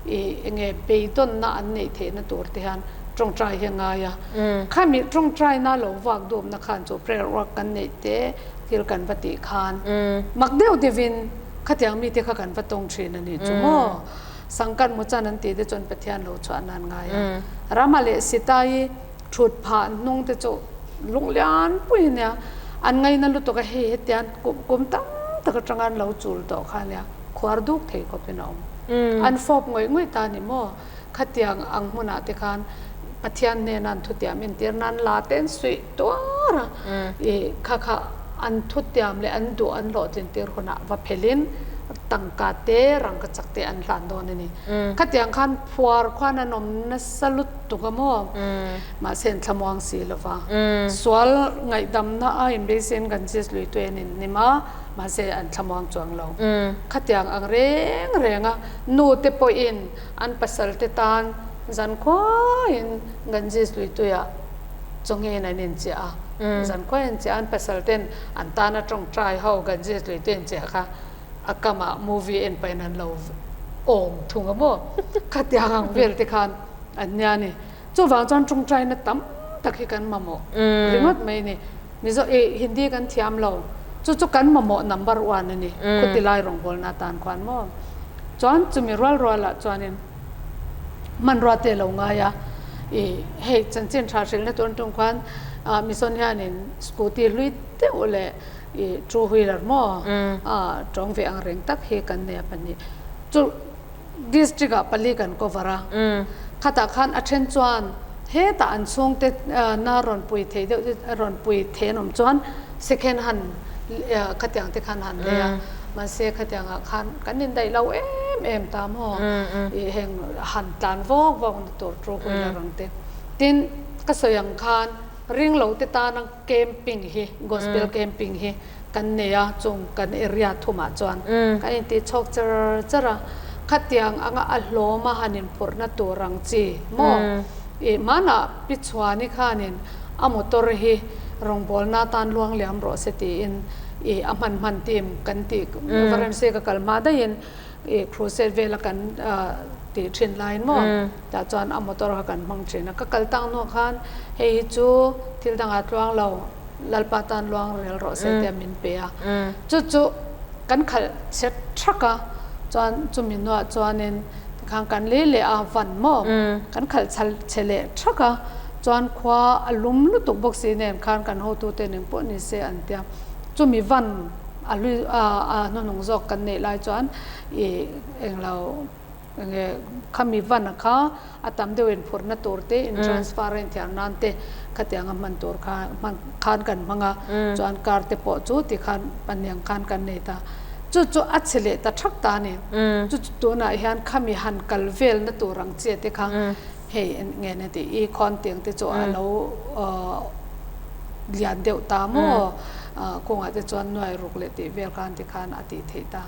i enge beidawnna an neih theihna tur te hian tawngtai hi a ngai a. Khami tawngtaina lo vak duhna khan chu prayer work kan neih te thil kan va tih khan mak deuh deuhin khatiang mite kha kan va tawng thin a nih chu maw. Sangkan Muchan an tih te chuan Pathian lo chhuah nan ngai a. Rama leh Sitai thut phah hnung te chu lunglian pui a nia. An ngaina lutuk a hei hetian kum tam tak atanga an lo chul tawh kha a nia. Khuar duk thei khawpin a awm. An fawp ngawih ngawih ta ni maw? Khatiang ang hmunah te khan Pathian hnena an thutiam entir nan la te an suih tuar a, i kha kha an thutiam leh an duh an hlawhtlin tir hunah va phelin tangka te rangkachak te an hlan dawn a ni. Khatiang khan phuar khuan an awm nasa lutuk a maw? Mahse an thlamuang si lo va. Sual ngaihdamna a inbeisen kan Jesus lui tuai an inhnim a. Mahse an thlamuang chuang lo. Khatiang ang reng reng a nu te pawhin an pasal te tan zan khuaiin Ganges luituiah chawngin an inchiah a. Zan khuaiin an chiah a, an pasal ten an tana tawngtai ho Ganges luitui an chiah kha a kamah movie en pahin an lo awm thung a maw? Khatiang ang vel te khan an nia ni. Chuvang chuan tawngtaina tam tak hi kan mamawh ringawt mai a ni. Mizo eh Hindi kan thiam lo. Chu chu kan mamawh number one a ni. Khuti lai rawngbawlna atan khuan maw. Chuan chumi rual rualah chuanin hmanrua te lo ngai a. Ih hei chanchin tha hrilhna tur tum khuan ah Mission hianin scooty hlui deuh leh ih two wheeler maw ah tawng ve ang reng tak hi kan nei a pahnih. Chu. District ah pali kan cover a, khatah khan a then chuan hetah an chhungte na rawn pui thei deuh te rawn pui thei an awm chuan second hand khatiang te khan han lei a, mahse khatiang ah khan kan indaih lo em em ta maw ih heng han tlan vawk vawk na tur two wheeler ang te. Tin, ka sawi ang khan ring lo te tana camping hi gospel camping hi kan nei a, chung kan area thumah chuan kan intih chhawk char char a, khatiang anga a hlawm a han inphurhna tur ang chi maw? Ih hmanah Pi Chhuani khanin a motor hi rawngbawlna atan luang liam rawh se tiin ih a hman hman team kan tih Varanasi ka kal hma daihin ih crusade vela kan tih thin laiin maw tah chuan a motor kha kan hmang thin a, ka kal tak hnuah khan hei hi chu thil dangah tluang lo. Lalpa tan luang rel rawh se tia min pe a. Chu chu kan khalh chhe thak a, chuan chumi hnuah chuanin tikhan kan lei leh a van maw? Kan khalh chhal chhe leh thak a, chuan khua a lum lutuk bawk si nen khan kan hotute nen pawh ni se an tia. Chumi van a hlui a hnuhnung zawk kan neih lai chuan ih englo enge khami van a kha a tam deuh in phurhna tur te in transfer a inthiar nan te khatiang a hman tur kha hman khan kan hmang a chuan car te pawh chu tikhan paniang khan kan nei ta chu chu a chhe leh ta thak ta a ni chu chu tunah hian khami han kal velna tur ang chiah te kha hei nge na tih i khawn tiang te chu a lo lian deuh ta maw kawngah te chuan nuai ruk leh tih vel khan tikhan a tih theih ta.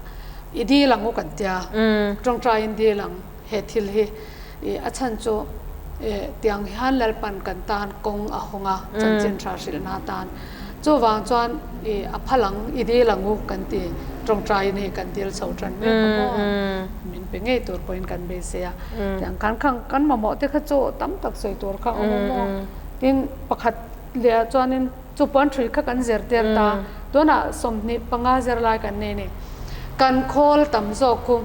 I dil ang u kan tia, tawngtaiin dil ang he thil hi. I a chhan chu tiang hian Lalpan kan tan kawng a hawng a, chanchin tha hrilhna atan. Chuvang chuan i a phal ang, i dil ang u kan ti, tawngtaiin hei kan dil chho tan mek a maw? Min pe ngei tur pawhin kan beisei a. Tiang khan khang kan mamawh te kha chu tam tak sawi tur kha a awm a maw? Tin, pakhat leh ah chuanin, Chu puan hrui kha kan zirtir ta. Tunah 25 zirlai kan nei ni. Kan khawl tam zawk khu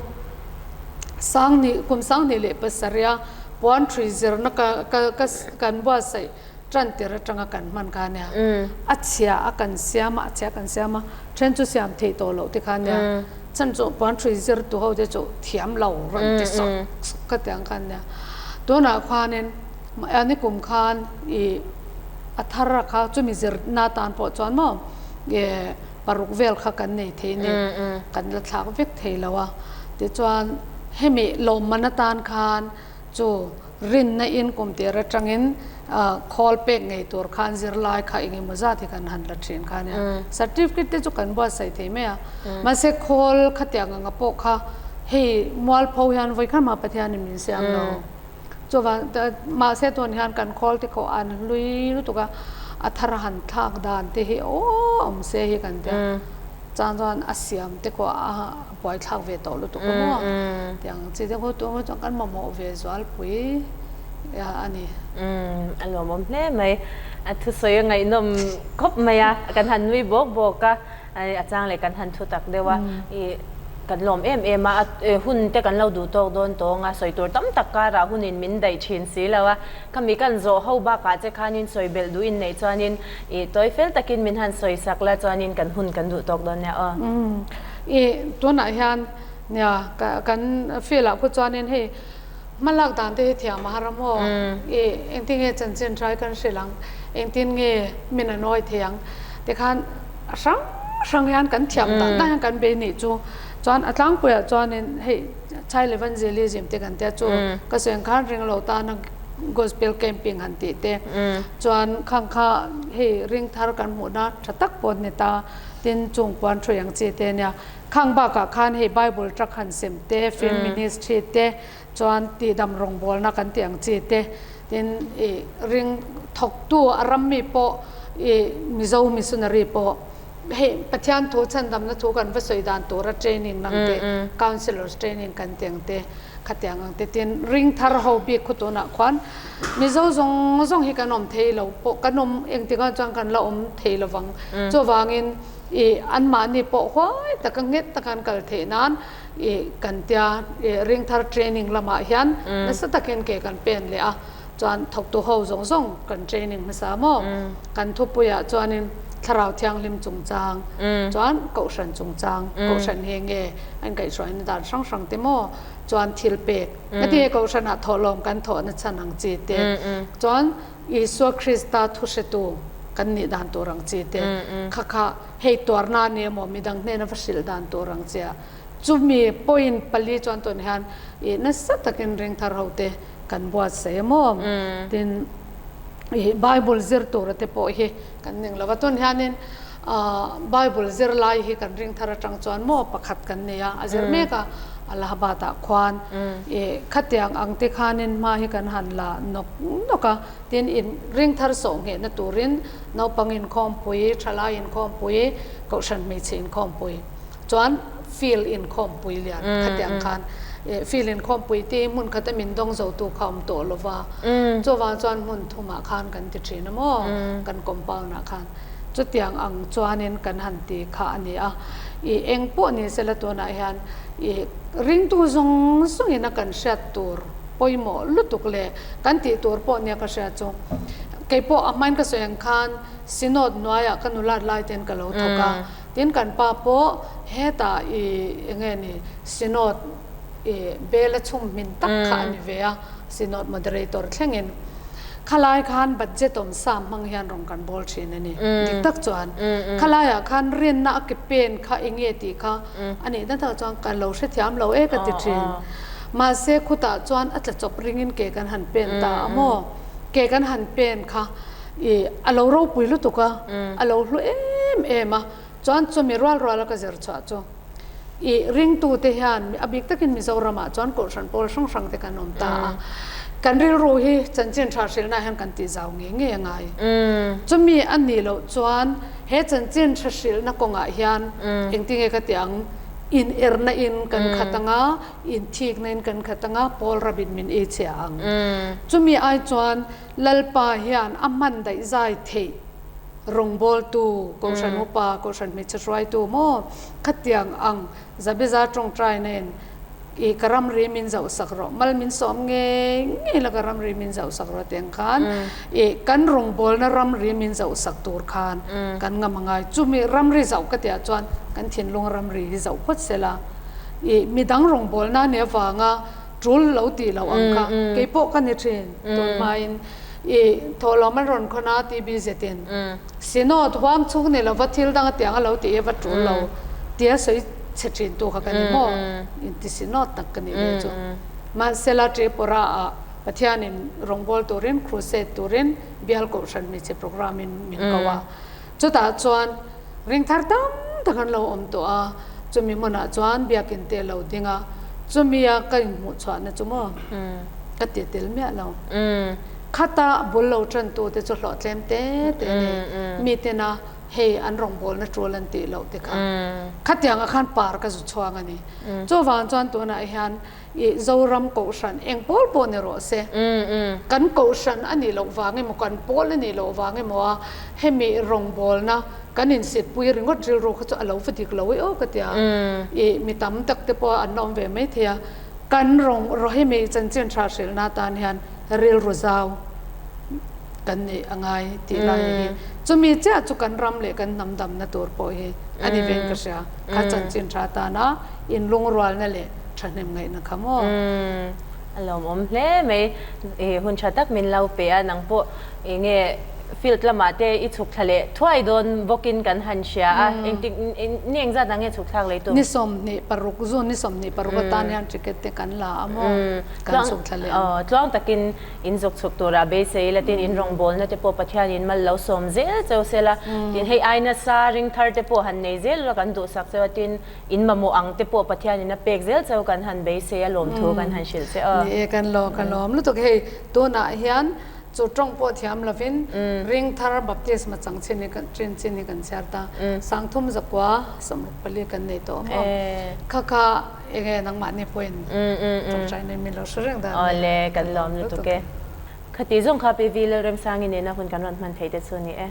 sanghnih kum 27 a puan hrui zirna ka ka ka kan buatsaih tan tir atanga kan hman kha nia. A chhia a kan siam a, a chhia kan siam a, then chu siam theih tawh loh te kha nia. Chhan chu puan hrui zirtu ho te chu thiam lo rawn ti sawk sawk kha tiang kha nia. Tunah khuanin ni kum khan ih. A thar a kha chumi zirna atan pawh chuan maw eh paruk vel kha kan nei thei a ni, kan la thlak vek thei lo a. Tichuan hemi lawmman atan khan chu rinna in kum tir atangin khawl pek ngei tur khan zirlai kha eng emaw zat hi kan han la thin kha ania. Certificate te chu kan buatsaih thei mai a, mahse khawl khatiang anga pawh kha hei mualpho hian vawikhat mah Pathianin min siam lo. Chuvang mahse tun hian kan khawl te kawh an hlui lutuk a, a thar han thlak dan te hi aw awm se hi kan tia chang chuan a siam te kawh a buai thlak ve tawh lutuk a maw tiang chi te khaw tur chuan kan mamawh ve zualpui a ni. A lawmawm hle mai. A thusawi a ngaihnawm khawp mai a, kan han nui bawk bawk a. A chang leh kan han thu tak deuh a, i kan lawm em em a, hun te kan lo duh tawk dawn tawng a, sawi tur tam tak karah hunin min daih thin si lo a, khami kan zawh ho bakah che khanin sawi belh duh in neih chuanin i tawi fel takin min han sawi sak la chuanin kan hun kan duh tawk dawn nia aw. I tunah hian nia kan field ah khu chuanin hei Hmalak dan te hi thiam a har a maw? I engtin nge chanchin hrai kan hrilh ang? Engtin nge min a nawi thei ang? Tikhan a hrang hrang hian kan thiam dan dan hian kan bei nih chu. Chuan a tlangpuiah chuanin hei Child Evangelism te kan tia chu ka sawi ang khan ring lo tana Gospel Camping han tih te. Chuan khang kha hei ring thar kan hmuhna tha tak pawh ni ta. Tin chung puan hrui ang chi te nia. Khang bakah khan hei Bible truck han sem te, Film Ministry te, chuan tihdam rawngbawlna kan tih ang chi te, tin ih ring thawktu a ram mi pawh ih Mizo missionary pawh hei Pathian thu chhandamna thu kan va sawi dan tura training nang te, counsellors training kan tih ang te, khatiang ang te tin ring thar ho bik khu tunah khuan Mizo zawng zawng hi kan awm thei lo pawh kan awm engtikah chuan kan la awm thei lovang chuvangin ih anmahni pawh huai taka nghet taka an kal theih nan ih kan tia ih ringthar training lamah hian nasa takin ke kan pen leh a chuan thawktu ho zawng zawng kan training hmasa maw kan thupuiah chuanin thlarau thianghlim chungchang chuan kohhran chungchang kohhran hi enge an kaihhruaina dan hrang hrang te maw chuan thil pek heti kohhranah thawhlawm kan thawhna chhan ang chi te chuan Isua Krista thuhretu kan nih dan tur ang chi te, kha kha hei tuarna a ni emaw midang hnena va hrilh dan tur ang chia chumi point pali chuan tun hian ih nasa takin ringthar ho te kan buatsaih emaw tin ih Bible zir tura te pawh hi kan ning lo va tun hianin ah Bible zir lai hi kan ringthar atang chuan maw pakhat kan nei a a zir mek a Allahabad ah khuan ih khatiang ang te khanin hma hi kan han la nawk nawk a, tin in ring thar sawh nghehna turin naupang inkhawmpui, thalai inkhawmpui, kohhran hmeichhe inkhawmpui chuan field inkhawmpui lian khatiang khan ih field inkhawmpui te hi hmun khata min dawng zo tu kha awm tawh lo va, chuvang chuan hmun thumah khan kan ti thin a maw kan compound ah khan. Chutiang ang chuanin kan han ti kha a ni a, i eng pawh ni sela tunah hian i ringtu zawng zawngin a kan hriat tur pawimawh lutuk leh kan tih tur pawh nia ka hria chu. Kei pawh a hmain ka sawi ang khan Synod hnuaiah ka nulat lai ten ka lo thawk a. Tin kan pa pawh hetah i enge ni Synod i bel a chhum hmin tak kha a ni ve a, Synod Moderator thlengin. Khalai khan budget awm sa hmang hian rawn kan bawl thin a ni. Dik tak chuan khalaiah khan rinna a ke pen kha enge tih kha a nih na tak chuan ka lo hrethiam lo e ka ti thin. Mahse khutah chuan a tla chawp ringin ke kan han pen ta a maw? Ke kan han pen kha i a lo ropui lutuk a, a lo hlu em em a, chuan chumi rual ruala ka zir chhuah chu i ringtute hian a bik takin Mizoramah chuan Kohhran pawl hrang hrang te kan awm ta a, kan rilru hi chanchin tha hrilhna hian kan tih zau ngei ngei a ngai. Chumi a nih loh chuan he chanchin tha hrilhna kawngah hian engtinge ka tih ang, in erna in kan khat anga, in thikna in kan khat anga, pawl rabin min ei chhia ang. Chumi ai chuan Lalpa hian a hman daih zai theih rawngbawltu, Kohhran upa, Kohhran hmeichhe hruaitu maw khatiang ang Zabiza tawngtaina in i ka ramri min zauh sak rawh, mal min sawm ngei ngei la ka ramri min zauh sak rawh tiang khan i kan rawngbawlna ramri min zauh sak tur khan kan ngam a ngai. Chumi ramri zauh ka tihah chuan kan thinlung ramri hi zauh phawt sela i midang rawngbawlna nih avanga tul lo tih loh ang kha kei pawh ka ni thin tun hmain i thawhlawm an rawn khawn a TBZ in Synod huam chhung ni lova thil dang a tiang a lo tih hi va tul lo tia sawi chhe thin tu kha ka ni maw inti Synod tak ka nih ve chu mahsela Tripura ah Pathianin rawngbâwl turin crusade turin bial kohhran hmeichhe programme in min ko a. Chutah chuan ring thar tam tak an lo awm tawh a, chumi hmunah chuan biakin te a lo ding a, chumia ka inhmuh chhuahna chu maw ka ti tel miah lo. Khata bul lo tantute chu hlawh tlem te te a ni, mitena hei an rawngbawlna tul an tih loh te kha. Khatiangah khan par ka zu chhuang a ni. Chuvang chuan tunah hian I Zoram Kohhran eng pawl pawh ni rawh se, kan Kohhran a nih loh vang emaw, kan pawl a nih loh vang emaw a hemi rawngbawlna kan insitpui ringawt rilru kha chu a lo va dik lo i aw ka ti a. I mi tam tak te pawh an la awm ve mai thei a, kan rawng hemi chanchin tha hrilhna atan hian rilru zau kan neih a ngai tih lai hi chumi chiah chu kan ram leh kan hnam damna tur pawh hi a ni vein ka hria. Kha chanchin tha atana inlungrualna leh thahnem ngaihna kha maw? Umm, a lawmawm hle mai. I hun tha tak min lo pe a, nang pawh eng nge field lamah te i chhuk thla leh thuai dawn bawkin kan han hria a, engtik ni engzat ah nge chhuk thlak lei tum? Ni 26, June ni 26 atan hian ticket te kan la a maw? Kan chhuk thla leh ang. Tluang takin in zuk chhuk tura beisei ila tin in rawngbawlna te pawh Pathianin mal lo sawm zel cheu sela, tin hei ai nasa ring thar te pawh han nei zel ula kan duhsak cheu a, tin In mamawh ang te pawh Pathianin a pek zel cheu kan han beisei a lawmthu kan han hrilh che aw. Ni e, kan lawm, ka lawm lutuk hei tunah hian chu tawng pawh thiam lovin ring thar baptisma chang chin hi kan chin chin hi kan chhiar ta 3000 64 kan nei tawh maw kha kha enge nangmahni pawhin tawngtai nei min lo hre reng dan nia. Awle, kan lawm lutuk e. Khati zawng kha PV Lalremsangi nena hun kan rawn hman thei te chu ni e.